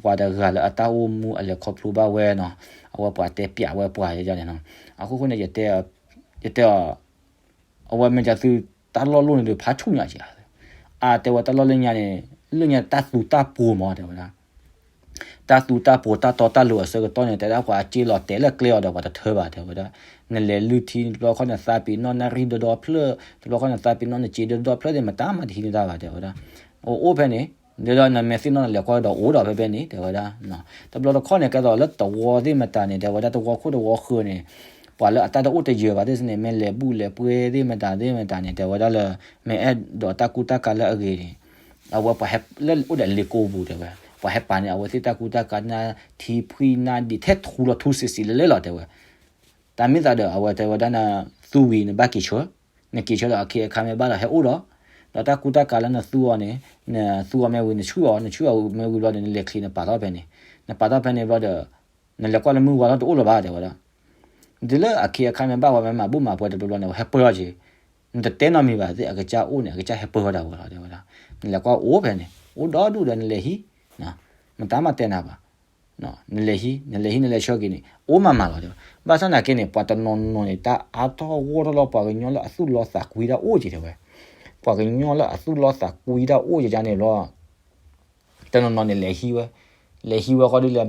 ပှၤတဂၤလၢအတၢ်အိၣ်မူအလဲၤခီဖျိဘၣ်ဝဲနီၤ, အဝဲပှၤတဲပျးဝဲပှၤယန့ၣ်နီၤ. အခိၣ်ဃိန့ၣ် ယတဲ ယတဲအီၤ, အဝဲမ့ၢ်ကသုတၢ်လီၢ်လိၣ်န့ၣ်ဒီး ဖးဆူၣ်ညါက့ဧါ, အတဲဝဲတၢ်လီၢ်လၢညါန့ၣ် လၢညါတၢ်သူတၢ်ပိာ်မး တဲဝဲဒၣ် တၢ်သူတၢ်ပိာ်တၢ်တီတၢ်လိၤအဆၢကတီၢ်န့ၣ် တဲဒၣ်ပှၤအစ့လီၤတဲာ်လၢကျဲအီၤဒီး ပှၤတထၢဘၣ် တဲဝဲဒၣ်. နလဲၤလုၢ်ထံ တဘျီခီနသးပ့ၤနီၣ်နၣ်ရံၣ်ဒီဒီဖျၢၣ်, တဘျီခီနသးပ့ၤနီၣ်နစ့ဒီဒီဖျၢၣ်သ့ၣ် မတၤမၤတဟံးန့ၢ်တၢ်ဘၣ် တဲဝဲဒၣ်. အိၣ်အိၣ်ဖဲန့ၣ် ဒီးနမ့ၢ်သ့ၣ်နီၣ်နလဲၤကွၢ်ဒီးအိၣ်ဒီးဖဲဖဲန့ၣ် တဲဝဲဒၣ်. တဘျီတခီၣ်န့ၣ် ကဲသိးလၢတဝီသ့ၣ်မတၤန့ၣ် တဲဝဲဒၣ် တဝီခိၣ်တဝီဃၢၤန့ၣ် ပှၤလၢအတၢ်တအိၣ်တယၢၤဘၣ်သ့ၣ်န့ၣ် မ့ၢ်လဲၤဘူၣ်လဲၤပှ့ၤသ့ၣ်မတၤသ့ၣ်မတၤန့ၣ် တဲဝဲဒၣ်လၢ မ့ၢ်အဲၣ်ဒိးတၢ်ကူတၢ်ကၤလၢအဂ့ၤန့ၣ် အဝဲပှၤဟဲလၢအိၣ်ဒီးလ့ကိပူၤ တဲဝဲ, ပှၤဟဲပာ်န့ၢ်အဝဲသ့ၣ်တၢ်ကူတၢ်ကၤ နၢ်ထံဖှံနၢ်ဒံး ထဲထူလီၤထူစံးစံးလဲလဲလီၤ တဲဝဲ. တၢ်မ့ၢ်သးဒီး အဝဲတဲဝဲဒၣ် နသူဝံၤနဘၣ်က့ၤဆၢ, နက့ၤဆၢဒီးအခ့အခါမ့ၢ်ဘၣ်ဒီးဟဲအိၣ်ဒီး, ဒီးတၢ်ကူတၢ်ကၤလၢနသူအီၤန့ၣ် နသူအီၤမ့ၢ်ဝံၤ နဆူၣ်အီၤ, နဆူၣ်အီၤမ့ၢ်ဝံၤဘျီဒီး နလဲၤချံးနပာ်ထီၣ်ဖဲန့ၣ်, နပာ်ထီၣ်ဖဲန့ၣ်ဘျီဒီး နလဲၤကွၢ်လၢမုၢ်ဝါထီၣ်တအိၣ်လၢၤဘၣ် တဲဝဲဒၣ်. တုၤလၢအခ့အခါမ့ၢ်ဘၣ်ဝဲ မ့ၢ်မၤဘူၣ်မၤပှဲၤတဘျီဘျီန့ၣ် ဟဲပၢၢ်ထီၣ်က့ၤ, နတတဲနီတမံၤဘၣ်သ့ၣ် အကစၢ်အိၣ်န့ၣ် အကစၢ်ဟဲပၢၢ်ဝဲဒၣ်ဝဲလီၤ တဲဝဲဒၣ်. နလဲၤကွၢ်အိၣ်ဖဲန့ၣ် အိၣ်ဒီဒူၣ်ဒီး နလဲၤဟံး, မတၤမၤတဲနၤဘၣ်. နလဲၤဟံး နလဲၤဟံး နလဲၤဆှၢက့ၤန့ၣ် အိၣ်မးမးလီၤ တဲဝဲ. ဘၣ်ဆၣ်သနာ်က့န့ၣ် ပှၤတနီၤနီၤန့ၣ် တၢ်အါထီၣ်ဂီၢ်ထီၣ်လီၤ ပှၤကညီလၢအသူၣ်လီသးကွံတၢ်အိၣ်က့ၤ တဲဝဲ. ပှၤကညီလၢအသူၣ်လီသးကွံတၢ်အိၣ်က့ၤန့ၣ်လီၤ တနီၤနီၤန့ၣ် လဲၤဟံးဝဲ, လဲၤဟံးဝဲဃီဒုး လဲၤ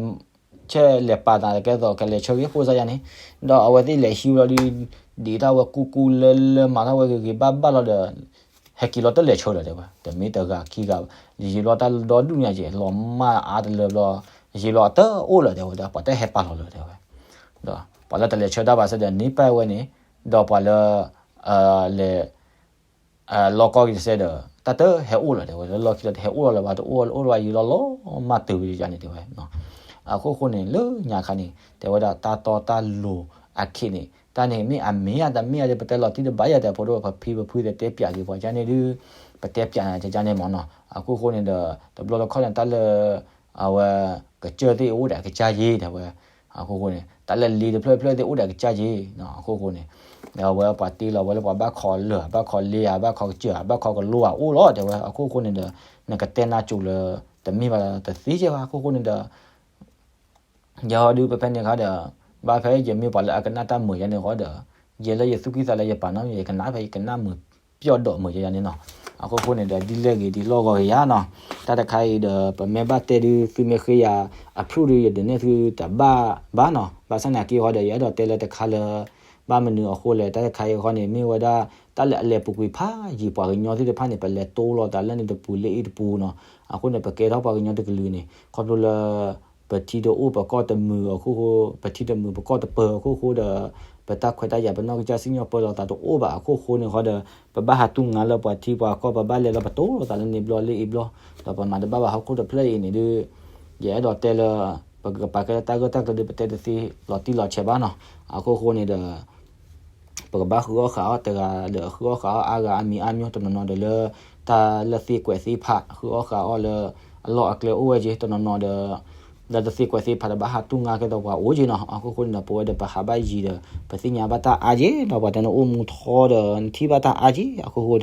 ဆဲးလဲၤပာ်သးကဲသိး ကလဲၤဆှၢက့ၤဖိစါယၤန့ၣ်, ဒီးအဝဲသ့ၣ်လဲၤဟံးဝဲလီၤဒုး ဒံးတၢ်ဝဲကူကူလၢလၢ မၤထီၣ်ဝဲဂ့ၤဂ့ၤဘၣ်ဘၣ်လီၤဒီး ဟဲက့ၤလီၤတလဲၤဆှၢလၢၤ တဲဝဲ. တမ့ၢ်တဂၤခံဂၤဘၣ်, ယံာ်လီၤတၢ်ဒီဒူၣ်ညါက့ၤ လီၤမၢ်အါတလၢဘျီ, ယံာ်လီၤအတအိၣ်လၢၤ တဲဝဲဒၣ်, ပှၤတဟဲပာ်လီၤလၢၤ တဲဝဲ. ဒီးပှၤလၢတလဲၤဆှၢတၢ်ဘၣ်စဲဒီး န့ၢ်ပာ်ဝဲန့ၣ်, ဒီးပှၤလၢ လဲၤ လီၤကီက့ၤတစဲးဒီး တၢ်တဟဲအိၣ်လၢၤ တဲဝဲ, လၢလီၢ်ခံလီၤတဟဲအိၣ်လီၤလၢၤဘၣ် တအိၣ်လီၤအိၣ်လၢၤဘၣ် ယံာ်လီၤလီၤမၢ်တုၤဝဲယၤန့ၣ် တဲဝဲ. အခိၣ်ဃိန့ၣ် လၢညါခါန့ၣ် တဲဝဲဒၣ် တၢ်တီတၢ်လိၤအခ့န့ၣ် တၢ်န့ၣ်မ့ၢ်အမ့ၢ်ဧါတမ့ၢ်ဧါဒီး ပတဲလီၤတံၢ်တဘၣ်ယၤ တဲဖိဒိၣ် ပဖံပဖုသ့ၣ်တဲပျးက့ၤပှၤကန့ၣ်ဒုး ပတဲပျးနၤကန့ၣ်မ့ၢ်နီၤ. အခိၣ်ဃိန့ၣ်ဒီး တဘျီတခီၣ်န့ၣ် တၢ်လၢ အဝဲ ကစၢၢ်သ့ၣ်အိၣ်ဒီးအကစၢ်ယ့ၢ် တဲဝဲ. အခိၣ်ဃိန့ၣ် တၢ်လၢလ့တဖျၢၣ်တဖျၢၣ်သ့ၣ်အိၣ်ဒီးအကစၢ်ယ့ၢ်, အခိၣ်ဃိန့ၣ် အဝဲပှၤတ့လီၤဝဲလၢပှၤဘၣ်ခိးလၢာ် ဘၣ်ခိးလ့ဧါ ဘၣ်ခိးကစၢၢ်ဧါ ဘၣ်ခိးကလိဧါအိၣ်လီၤ တဲဝဲ. အခိၣ်ဃိန့ၣ်ဒီး နကတဲနၢ်ကၠိလၢ တမ့ၢ်ဘၣ်တသ့ကဲဘၣ်. အခိၣ်ဃိန့ၣ်ဒီး ယဟီဒုးပဖဲန့ၣ်ခါဒီး ဘၣ်ဖဲယမ့ၢ်ပှၤလၢအကနၣ်တၢ်မုာ်ယၤန့ၣ်ဃီဒီး ယဲလၢယသူၣ်ကံၢ်သးလဲ ယပာ်နီၣ် ယကနၣ်ဖဲယကနၣ်မုာ်ပျီၣ်ဒီးမုာ်ယၤန့ၣ်နီၤ. အခိၣ်ဃိန့ၣ်ဒီး ဒ်လဲၣ်ဂ့ၤဒ်လီၢ်ဂီၤဂ့ၤယၤနီၤ. တၢ်တခါအံၤဒီး ပမ့ၢ်ဘၣ်တဲဒုး သုမ့ၢ်ဃ့ယၤ approve ဒုး ယဒုးနဲၣ်သုတဘၣ်ဘၣ်နီၤ. ဘၣ်ဆၣ်သနာ်က့ဃီဒီး ယအဲၣ်ဒိးတဲလၢတခါလၢ ဘၣ်မနုၤအဃိလဲၣ် တၢ်တခါအံၤဃီန့ၣ် မ့ၢ်ဝဲဒၣ် တၢ်လၢအလဲၤပူၤကွံာ်ဖးယံာ် ပှၤကညီသ့ၣ်တဖၣ်န့ၣ် ပလဲၤတိလိာ်သးလၢန့ၣ်တပူၤလၢအံၤတပူၤနီၤ. အဃိန့ၣ် ပကဲထီၣ်ပှၤကညီတကလုာ်န့ၣ် ခီဖျိလၢ ပထံတအိၣ်ပကီၢ်တမုာ်အခိၣ်ဃိ, ပထံတမုာ်ပကီၢ်တပၢၤအခိၣ်ဃိဒီး ပတၢ်ခွဲးတၢ်ယာ် ပနီၢ်ကစၢ်စံၣ်ညီၣ်ပၢလီၤသးတအိၣ်ဘၣ်အခိၣ်ဃိန့ၣ်ဃီဒီး ပဘၣ်ဟးတူၢ်ငါလၢပှၤထံပှၤကီၢ် ပဘၣ်လဲၤလီၤပတိလိာ်သးလၢန့ၣ်ဘျီလၢအံၤဘျီ ဒီးပမၤတဘၣ်ဘၣ်ဟီၣ်ခိၣ်တဖျၢၣ်အံၤန့ၣ်ဒုး ယအဲၣ်ဒိးတဲလၢ ပကပာ်ကဲလၢတၢ်ဂၢၢ်တၢ်ကျၢၤဒုး ပတဲတသ့လီၤတံၢ်လီၤဆဲးဘၣ်နီၤ. အခိၣ်ဃိန့ၣ်ဒီး ပကဘၣ်ဃုအီၣ်ဃုအီၣ်တဂၤဒီး ဃုအီၣ်ဃုအီၣ်အါဂၤအါမံၤအါမံၤ တနီၤနီၤဒီးလၢ တၢ်လၢသ့ကွဲးသ့ဖး ဃုအီၣ်ဃုအီၣ်လၢ အလီၢ်အကျဲအိၣ်ဝဲက့ၤ တနီၤနီၤဒီး လၢတသ့ကွဲးသ့ဖးဒီးဘၣ်ဟးတူၢ်ငါကဲသိးပှၤအိၣ်က့ၤနီၤ. အခိၣ်ဃိန့ၣ်ဒီး ပဝဲဒီးပဟးဘၣ်ယံၤဒီး ပသ့ၣ်ညါဘၣ်တၢ်အါက့ၤနီၤ. ပှၤတဲနအိၣ်မူထီဒီး နထံၣ်ဘၣ်တၢ်အါက့ၤ အခိၣ်ဃိန့ၣ်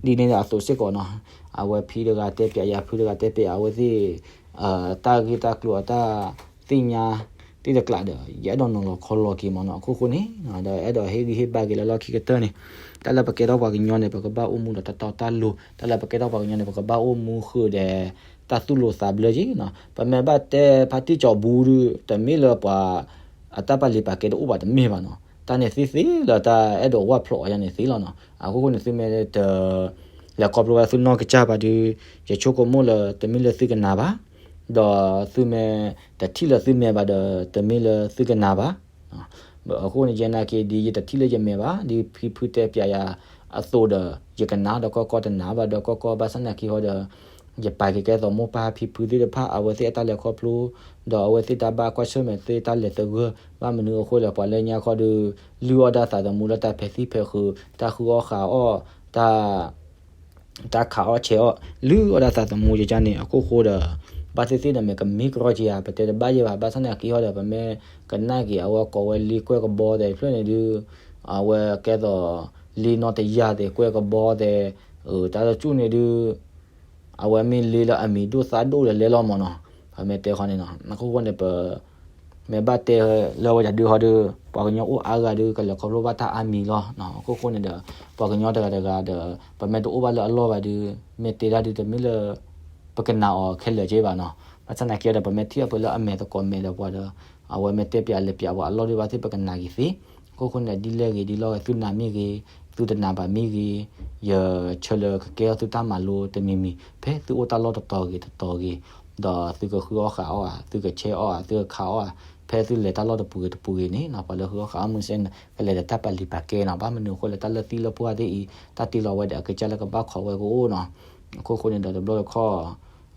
ဒ်န့ၣ်ဒီးအသိးစ့ၢ်ကီးနီၤ. အဝဲဖံတဂၤတဲပျးယၤ ဖုတဂၤတဲပျးယၤ အဝဲသ့ၣ် တၢ်ဂ့ၢ်တၢ်ကျိၤအတၢ် သ့ၣ်ညါသ့ၣ်တကျးဒီး ယအဲၣ်ဒိးနီၤလီၤခီလီၤက့ၤမ့ၢ်နီၤ. အခိၣ်ဃိန့ၣ် ဒီးအဲၣ်ဒိးဟ့ၣ်ဂံၢ်ဟ့ၣ်ဘါက့ၤလၢလီၢ်ခံကတၢၢ်န့ၣ် တၢ်လၢပကဲထီၣ်ပှၤကညီန့ၣ် ပကဘၣ်အိၣ်မူဒီးတၢ်တီတၢ်လိၤ, တၢ်လၢပကဲထီၣ်ပှၤကညီန့ၣ် ပကဘၣ်အိၣ်မူဃုာ်ဒီး တၢ်သူၣ်လိၤသးဘျၢက့ၤနီၤ. ပမ့ၢ်ဘၣ်တဲဖါတံၢ်စီၤဘူဒုး တမ့ၢ်လၢပှၤ အတၢ်ပာ်လံၤပာ်ကဲတအိၣ်ဘၣ်တမ့ၢ်ဘၣ်နီၤ. တၢ်န့ၣ်သ့သ့လၢတၢ်အဲၣ်ဒိးဝၣ်ဖျိးအီၤယၤန့ၣ်သ့လီၤနီၤ. အခိၣ်ဃိန့ၣ် သုမ့ၢ်တ လဲၤခီဖျိဝဲသုနီၢ်ကစၢ်ဘၣ်ဒီး ယဆိကမိၣ်လၢတမ့ၢ်လၢသုကနၣ်ဘၣ်, ဒီးသုမ့ၢ်တထံၣ်လၢသုမဲာ်ဘၣ်ဒီး တမ့ၢ်လၢသုကနၣ်ဘၣ်. အဃိန့ၣ် ယဲနာ်က့ၤ ဒ်ယတထံၣ်လၢယမဲာ်ဘၣ် ဒ်ဖံဖုတဲပျးယၤအသိးဒီး ယကနၣ်ဒီးကီၢ်ကီၢ် တနၣ်ဘၣ်ဒီးကီၢ်ကီၢ် ဘၣ်ဆၣ်သနာ်က့ဟီဒီး ယပာ်က့ၤကဲသိးမိၢ်ပၢ်ဖံဖုသ့ၣ်တဖၣ် အဝဲသ့ၣ်အတၢ်လဲၤခီဖျိ ဒီးအဝဲသ့ၣ်တၢ်ဘၣ်ကွၢ်ဆၢၣ်မဲာ်သ့ၣ်တၢ်လဲၤသဂၢၢ် ဘၣ်မနုၤအဃိလဲၣ် ပှၤလၢညါခီဒီး လုၢ်အီၣ်ဒၣ်သးသမူလၢတၢ်ဖဲးသံၣ်ဖဲးဃုာ် တၢ်ဃုအီၣ်ဃုအီၣ် တၢ် တၢ်ခးအီၣ်ဆဲးအီၣ် လုၢ်အီၣ်ဒၣ်သးသမူယကန့ၣ် အခိၣ်ဃိဒီး ဘၣ်သ့ၣ်သ့ၣ်ဒီးမ့ၢ်ကမံကရီက့ၤဧါ ပတဲတဘၣ်ယဲၢ်ဘၣ် ဘၣ်ဆၣ်သနာ်က့ဟီဒီး ပမ့ၢ်ကနၣ်က့ၤ အဝဲကိးဝဲလ့ကွဲၢ်ကဘီသဲးဖျၢၣ်န့ၣ်ဒုး အဝဲကဲသိး လ့နီတယၢ်သဲးကွဲၢ်ကဘီသဲး တၢ်တစူၣ်န့ၣ်ဒုး အဝဲမ့ၢ်လ့လၢအမံၤဒိၣ်သၣ်ဒိၣ်လဲၤလဲၤလီၤမးနီၤ ပမ့ၢ်တဲဃီန့ၣ်နီၤ အခိၣ်ဃိန့ၣ် ပ မ့ၢ်ဘၣ်တဲလၢဝဲဒၣ်ဒုးဟီဒီး ပှၤကညီအိၣ်အါဂၤဒီး ကလဲၤခီဖျိဘၣ်တၢ်အါမံၤလီၤ. အခိၣ်ဃိန့ၣ်ဒီး ပှၤကညီတဂၤတဂၤဒီး ပမ့ၢ်တအိၣ်ဘၣ်လၢအလီၢ်ဘၣ်ဒီး မ့ၢ်တဲဒၣ်ဒုးတမ့ၢ်လၢ ပကနာ်အီၤခဲလၢာ်က့ဘၣ်နီၤ. ဘၣ်ဆၣ်သနာ်က့ဒီး ပမ့ၢ်ထံၣ်အပှဲၤလၢအမဲာ်သကိးမဲာ်ဒီးပှၤဒီး အဝဲမ့ၢ်တဲပၠးလဲၤပၠးပှၤအလီၢ်ဒုးဘၣ်သ့ၣ် ပကနာ်က့ၤသ့. အခိၣ်ဃိန့ၣ်ဒီး ဒ်လဲၣ်ဂ့ၤဒ်လဲၣ်ဂ့ၤ သုနာ်မ့ၢ်ဂ့ၤ သုတနာ်ဘၣ်မ့ၢ်ဂ့ၤ ယဆၢလၢကကဲထီၣ်သုတၢ်မၤလိတမံၤမံၤ ဖဲသုအိၣ်တၢ်လီၢ်တတီၤဂ့ၤတတီၤဂ့ၤ ဒီးသုကဃုအီၣ်ဃုအီၣ်ဧါ သုကဆဲးအီၣ်ဧါ သုကခးအီၣ်ဧါ ဖဲသုလဲၤတၢ်လီၢ်တပူၤဂ့ၤတပူၤဂ့ၤန့ၣ်နီၤ ပှၤလၢဃုအီၣ်ဃုအီၣ်မုၢ်စဲန့ၣ် ကလဲၤဒီးတၢ်ပာ်လုၢ်ပာ်ကဲနီၤ. ဘၣ်မနုၤအဃိလဲၣ် တၢ်လၢသံလၢပှၢ်သ့ၣ်အံၤ တၢ်တ့လီၤဝဲဒီးအကစၢ်လၢကဘၣ်ခိးဝဲကအိၣ်နီၤ. အခိၣ်ဃိန့ၣ်ဒီးတဘျီတခီၣ်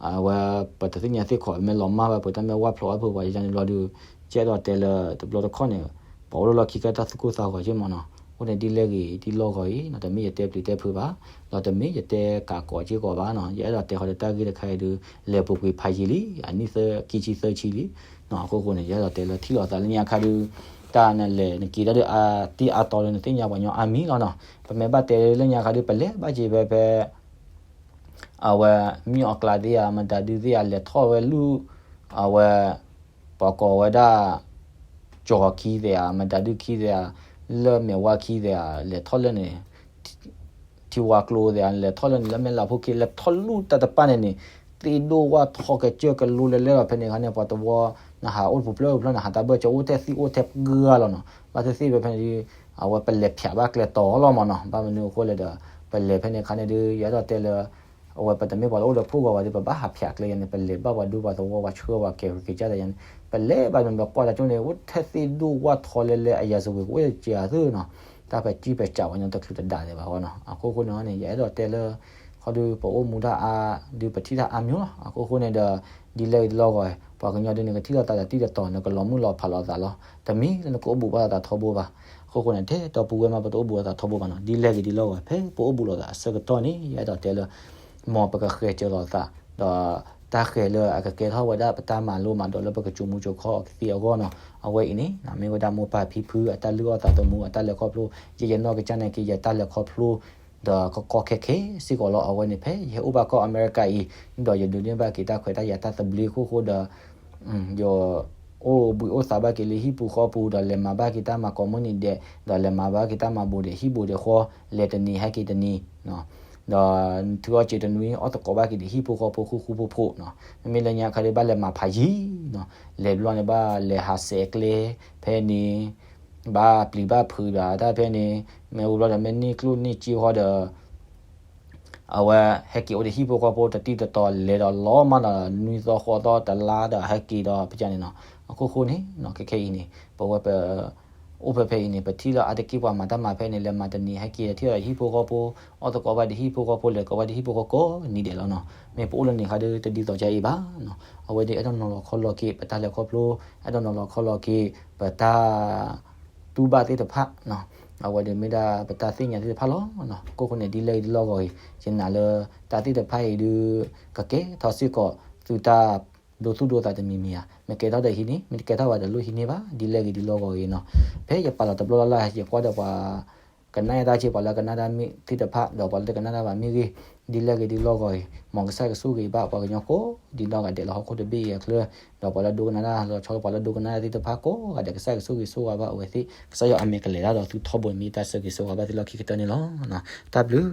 အဝဲပတသ့ၣ်ညါသ့ၣ်ခီ မ့ၢ်လီၤမၢ်ဝဲပတၢ်မ့ၢ်ဝၣ်ဖျိးအါဖုးပှၤယန့ၣ်ဘျီဒီး ကဲဒီးတဲလၢတဘျီတခီၣ်န့ၣ် ပှၤအိၣ်လၢလီၢ်ခံကတၢၢ်သူၣ်ကိၢ်သးဂီၤက့မးနီၤ. အဃိန့ၣ်ဒ်လဲၣ်ဂ့ၤဒ်လဲၣ်ဂ့ၤအံၤနီၤ တမ့ၢ်ယတဲပျံၤတဲဖုးဘၣ် ဒီးတမ့ၢ်ယတဲကးကိးက့ကိးဘၣ်နီၤ. ယအဲၣ်ဒိးတဲဃီဒီးတၢ်ဂ့ၢ်တခါအံၤဒုး လဲၤပူၤကွံာ်ဖးယံာ်လံ အနံၣ်သၢခံဆံသၢဆံလံနီၤ. အခိၣ်ဃိန့ၣ် ယအဲၣ်ဒိးတဲလၢထံၣ်လိာ်သးလၢညါခါဒုး တၢ်နလဲၤနက့ၤတၢ်ဒုးအါတံၢ်အါတီၤလၢ နသ့ၣ်ညါပှၤကညီအါမံၤလီၤနီၤ. ပမ့ၢ်ဘၣ်တဲလၢညါခါဒုး ပလဲၤဘၣ်က့ၤဖဲဖဲ အဝဲ မ့ၢ်အီၣ်ကျးသ့ဧါ မတၤဒုသ့ဧါ လဲၤထီၣ်ဝဲလူၢ် အဝဲ ပှၤကိးဝဲဒၣ် ကၠီၤခံသ့ဧါ မတၤဒုခံသ့ဧါ လၢမဲာ်ဝါခံသ့ဧါ လဲၤထီၣ်လၢန့ၣ် ထံဝါကျိသ့ဧါ လဲၤထီၣ်လၢန့ၣ် လၢမဲာ်လးဖိခံ လဲၤထီၣ်လူၢ်တၢ်တပၢ်န့ၣ်န့ၣ် သ့ၣ်ဒိၣ်ဝၣ်ထီကစၢၢ်ကလိလဲၤလဲၤလီၤဖဲန့ၣ်ခါန့ၣ် ပှၤတဝီ နဟးအိၣ်တပူၤဖျၢၣ်ဖျၢၣ် နဟးတၢ်ဘၢၣ်စၢၤအိၣ်ထဲသံအိၣ်ထဲပှၢ်လီၤနီၤ. ဘၣ်သ့ၣ်သ့ၣ်ဖဲဖဲန့ၣ်ဒုး အဝဲပလဲၤဖျးဘၣ်ကျဲတီၤလီၤမးနီၤ. ဘၣ်မနုၤအဃိလဲၣ်ဒီး ပလဲၤဖဲန့ၣ်ခါန့ၣ်ဒုး ယအဲၣ်ဒိးတဲလၢ အဝဲပတမ့ၢ်ပှၤလၢအိၣ်လၢခိၣ်ဂီၤဘၣ်ဒီး ပဘၣ်ဟးဖျးကျဲယၤန့ၣ် ပလဲၤဘၣ်ပှၤဒူပှၤသဝီပှၤဆှၢပှၤကဲၤက့ၤကၢ်သးယၤန့ၣ် ပလဲၤဘၣ်ဒီးပကွၢ်တၢ်ကၠိန့ၣ် အိၣ်ထဲသ့ၣ်ဒိၣ်ဝၣ်ထီလဲၤလဲၤ အယၤစဝ့ၤကအိၣ်ယကၤသ့နီၤ. တၢ်ပစံၣ်ပစးဝဲညါတချုးတဒါဒဲးဘၣ်ဃီနီၤ. အခိၣ်ဃိန့ၣ်န့ၣ် ယအဲၣ်ဒိးတဲလၢ ခီဒုးပအိၣ်မူဒၣ်အါ ဒုးပထံၣ်တၢ်အါမံၤလီၤ. အခိၣ်ဃိန့ၣ်ဒီး ဒ်လဲၣ်ဂ့ၤဒ်လဲၣ်ဂ့ၤ ပှၤကညီဒုးန့ၣ် ကထံၣ်လိာ်သးတၢ်တံၢ်တတီၤ နကလီၤမုၢ်လီၤဖးလိာ်သးလီၤ. တမ့ၢ်လၢနကအိၣ်ဘူးဘၣ်သးထီဘိဘၣ်. အခိၣ်ဃိန့ၣ် ထဲတီပူၤဝဲမးပတအိၣ်ဘူးအသးထီဘိဘၣ်နီၤ. ဒ်လဲၣ်ဂ့ၤဒ်လဲၣ်ဂ့ၤ ဖဲပအိၣ်ဘူးလိာ်သးအဆၢကတီၢ်န့ၣ် ယအဲၣ်ဒိးတဲလၢ မ်ပကဃဲၤစၢၤလိာ်သး ဒီးတၢ်ဃဲၤလၢအကကဲထီၣ်ဝဲဒၣ်ပတၢ်မၤလိမၤဒိးလၢပကစိာ်မူစိာ်ခီ အကသ့အဂီၢ်နီၤ. အဝဲအံၤန့ၣ် မ့ၢ်ဝဲဒၣ်မိၢ်ပၢ်ဖံဖုအတၢ်လုၢ်အီၣ်သးသမူ အတၢ်လဲၤခီဖျိ ယဲယနီၢ်ကစၢ်န့ၣ်က့ၤ ယတၢ်လဲၤခီဖျိ ဒီးကကီခဲခဲစ့ၢ်ကီးလီၤ. အဝဲန့ၣ် ဖဲယဟဲအိၣ်ဘၣ်ကီၢ်အမဲရကၤအံၤ ဒီးယဒိးန့ၢ်ဘၣ်က့ၤတၢ်ခွဲးတၢ်ယာ်တၢ်သဘျ့အခိၣ်ဃိဒီး ယအိၣ်ဘှံးအိၣ်သါဘၣ်က့ၤလၢဟံၣ်ပူၤဃီပူၤ ဒီးလဲၤမၤဘၣ်က့ၤတၢ်မၤကိးမုၢ်နံၤဒဲး ဒီးလဲၤမၤဘၣ်က့ၤတၢ်မၤဘူၣ်ဒီးဟံၣ်ပူၤဒီးဃီ လဲၤတနံၤဟဲက့ၤတနံၤ ဒီးထုအီၣ်စ့တနွံ အီၣ်သကိးဘၣ်က့ၤဒီးဟံၣ်ဖိဃီဖိဃူဃူဖိးဖိးနီၤ. မ့မ့ၢ်လၢညါခါဒုးဘၣ်လဲၤမၤဖးယံၤနီၤ. လဲၤဘျီန့ၣ်ဘၣ် လဲၤဟးစဲးကျဲ ဖဲန့ၣ် ဘၣ်ပျံၤဘၣ်ဖုးဒီးတၢ်ဖဲန့ၣ် မ့ၢ်ဝံၤဘျီဒီးမ့ၢ်န့ၢ်ကျိၣ်န့ၢ်စ့ဃီဒီး အဝဲဟဲက့ၤအိၣ်ဒီးဟံၣ်ဖိဃီဖိတတံၢ်တတီၤ လဲၤဒီးလီၤမးဒီးနွံသီဃိးသီတလါဒီးဟဲက့ၤဒီး ပကန့ၣ်နီၤ. အခိၣ်ဃိန့ၣ် ခဲခဲအံၤန့ၣ် ပဝဲပ အိၣ်ဖဲဖဲအံၤန့ၣ် ပထံၣ်လၢအါတက့ၢ်ပှၤမၤတၢ်မၤဖဲန့ၣ် လဲၤမၤတနံၤဟဲက့ၤထံၣ်ဒီးဟံၣ်ဖိဃီဖိ အီၣ်သကိးဘၣ်ဒီးဟံၣ်ဖိဃီဖိ လဲၤကိးဘၣ်ဒီးဟံၣ်ဖိဃီကိးနံၤဒဲးလီၤနီၤ. မ့ၢ်ပအိၣ်လၢန့ၣ်ခါဒုးတဒ်သိးကါအံၤဘၣ်နီၤ. အဝဲဒုးအဲၣ်ဒိးနီၤလီၤခီလီၤက့ၤ ပတၢ်လဲၤခီဖျိ အဲၣ်ဒိးနီၤလီၤခီလီၤက့ၤ ပတၢ် တူၢ်ဘၣ်သ့ၣ်တဖၣ်နီၤ. အဝဲဒုးမ့ၢ်ဒၣ်ပတၢ်သ့ၣ်ညါသ့ၣ်တဖၣ်လီၤနီၤ. အခိၣ်ဃိန့ၣ် ဒ်လဲၣ်ဂ့ၤဒ်လဲၣ်ဂ့ၤ ယနာ်လၢတၢ်သ့ၣ်တဖၣ်အံၤဒုး ကကဲထီၣ်စ့ၢ်ကီးသုတၢ်ဒိသူၣ်ဒိသးတမံၤမံၤဧါ. မ့ၢ်ကဲထီၣ်ဒီးဟံးန့ၢ် မ့ၢ်တကဲထီၣ်ဘၣ်ဒီးလိၣ်ဟံးန့ၢ်ဘၣ် ဒ်လဲၣ်ဂ့ၤဒ်လဲၣ်ဂ့ၤနီၤ. ဖဲယပာ်လီၤတဘျီလၢ်လၢ် ယကွၢ်ဒီးပှၤ ကနၣ်ယတၢ်စ့ၢ် ပှၤလၢကနၣ်တၢ်မ့ၢ်သ့ၣ်တဖၣ် ဒီးပှၤလၢတကနၣ်တၢ်ဘၣ်မ့ၢ်ဂ့ၤ ဒ်လဲၣ်ဂ့ၤဒ်လဲၣ်ဂ့ၤ မ်ကစၢ်ကဆိၣ်ဂ့ၤဘၣ်ပှၤကညီကိးဒ်နီၢ်ဂၤဒဲးလၢဟီၣ်ခိၣ်တဘ့ၣ်အံၤအချၢ ဒီးပှၤလၢဒိကနၣ်တၢ်လီၤဆီ ပှၤလၢဒိကနၣ်တၢ်သ့ၣ်တဖၣ်ကိးဂၤဒဲး ကစၢ်ကဆိၣ်ဂ့ၤဆိၣ်ဝါဘၣ်အဝဲသ့ၣ် ကစၢ်ယွၤအမဲာ်ကလဲၤတၢ်ဒီးသုထီဘိန့ၣ်မ့ၢ်တၢ်ဆိၣ်ဂ့ၤဆိၣ်ဝါဘၣ်သုလီၢ်ခံကတၢၢ်န့ၣ်လီၤ. တၢ်ဘျုး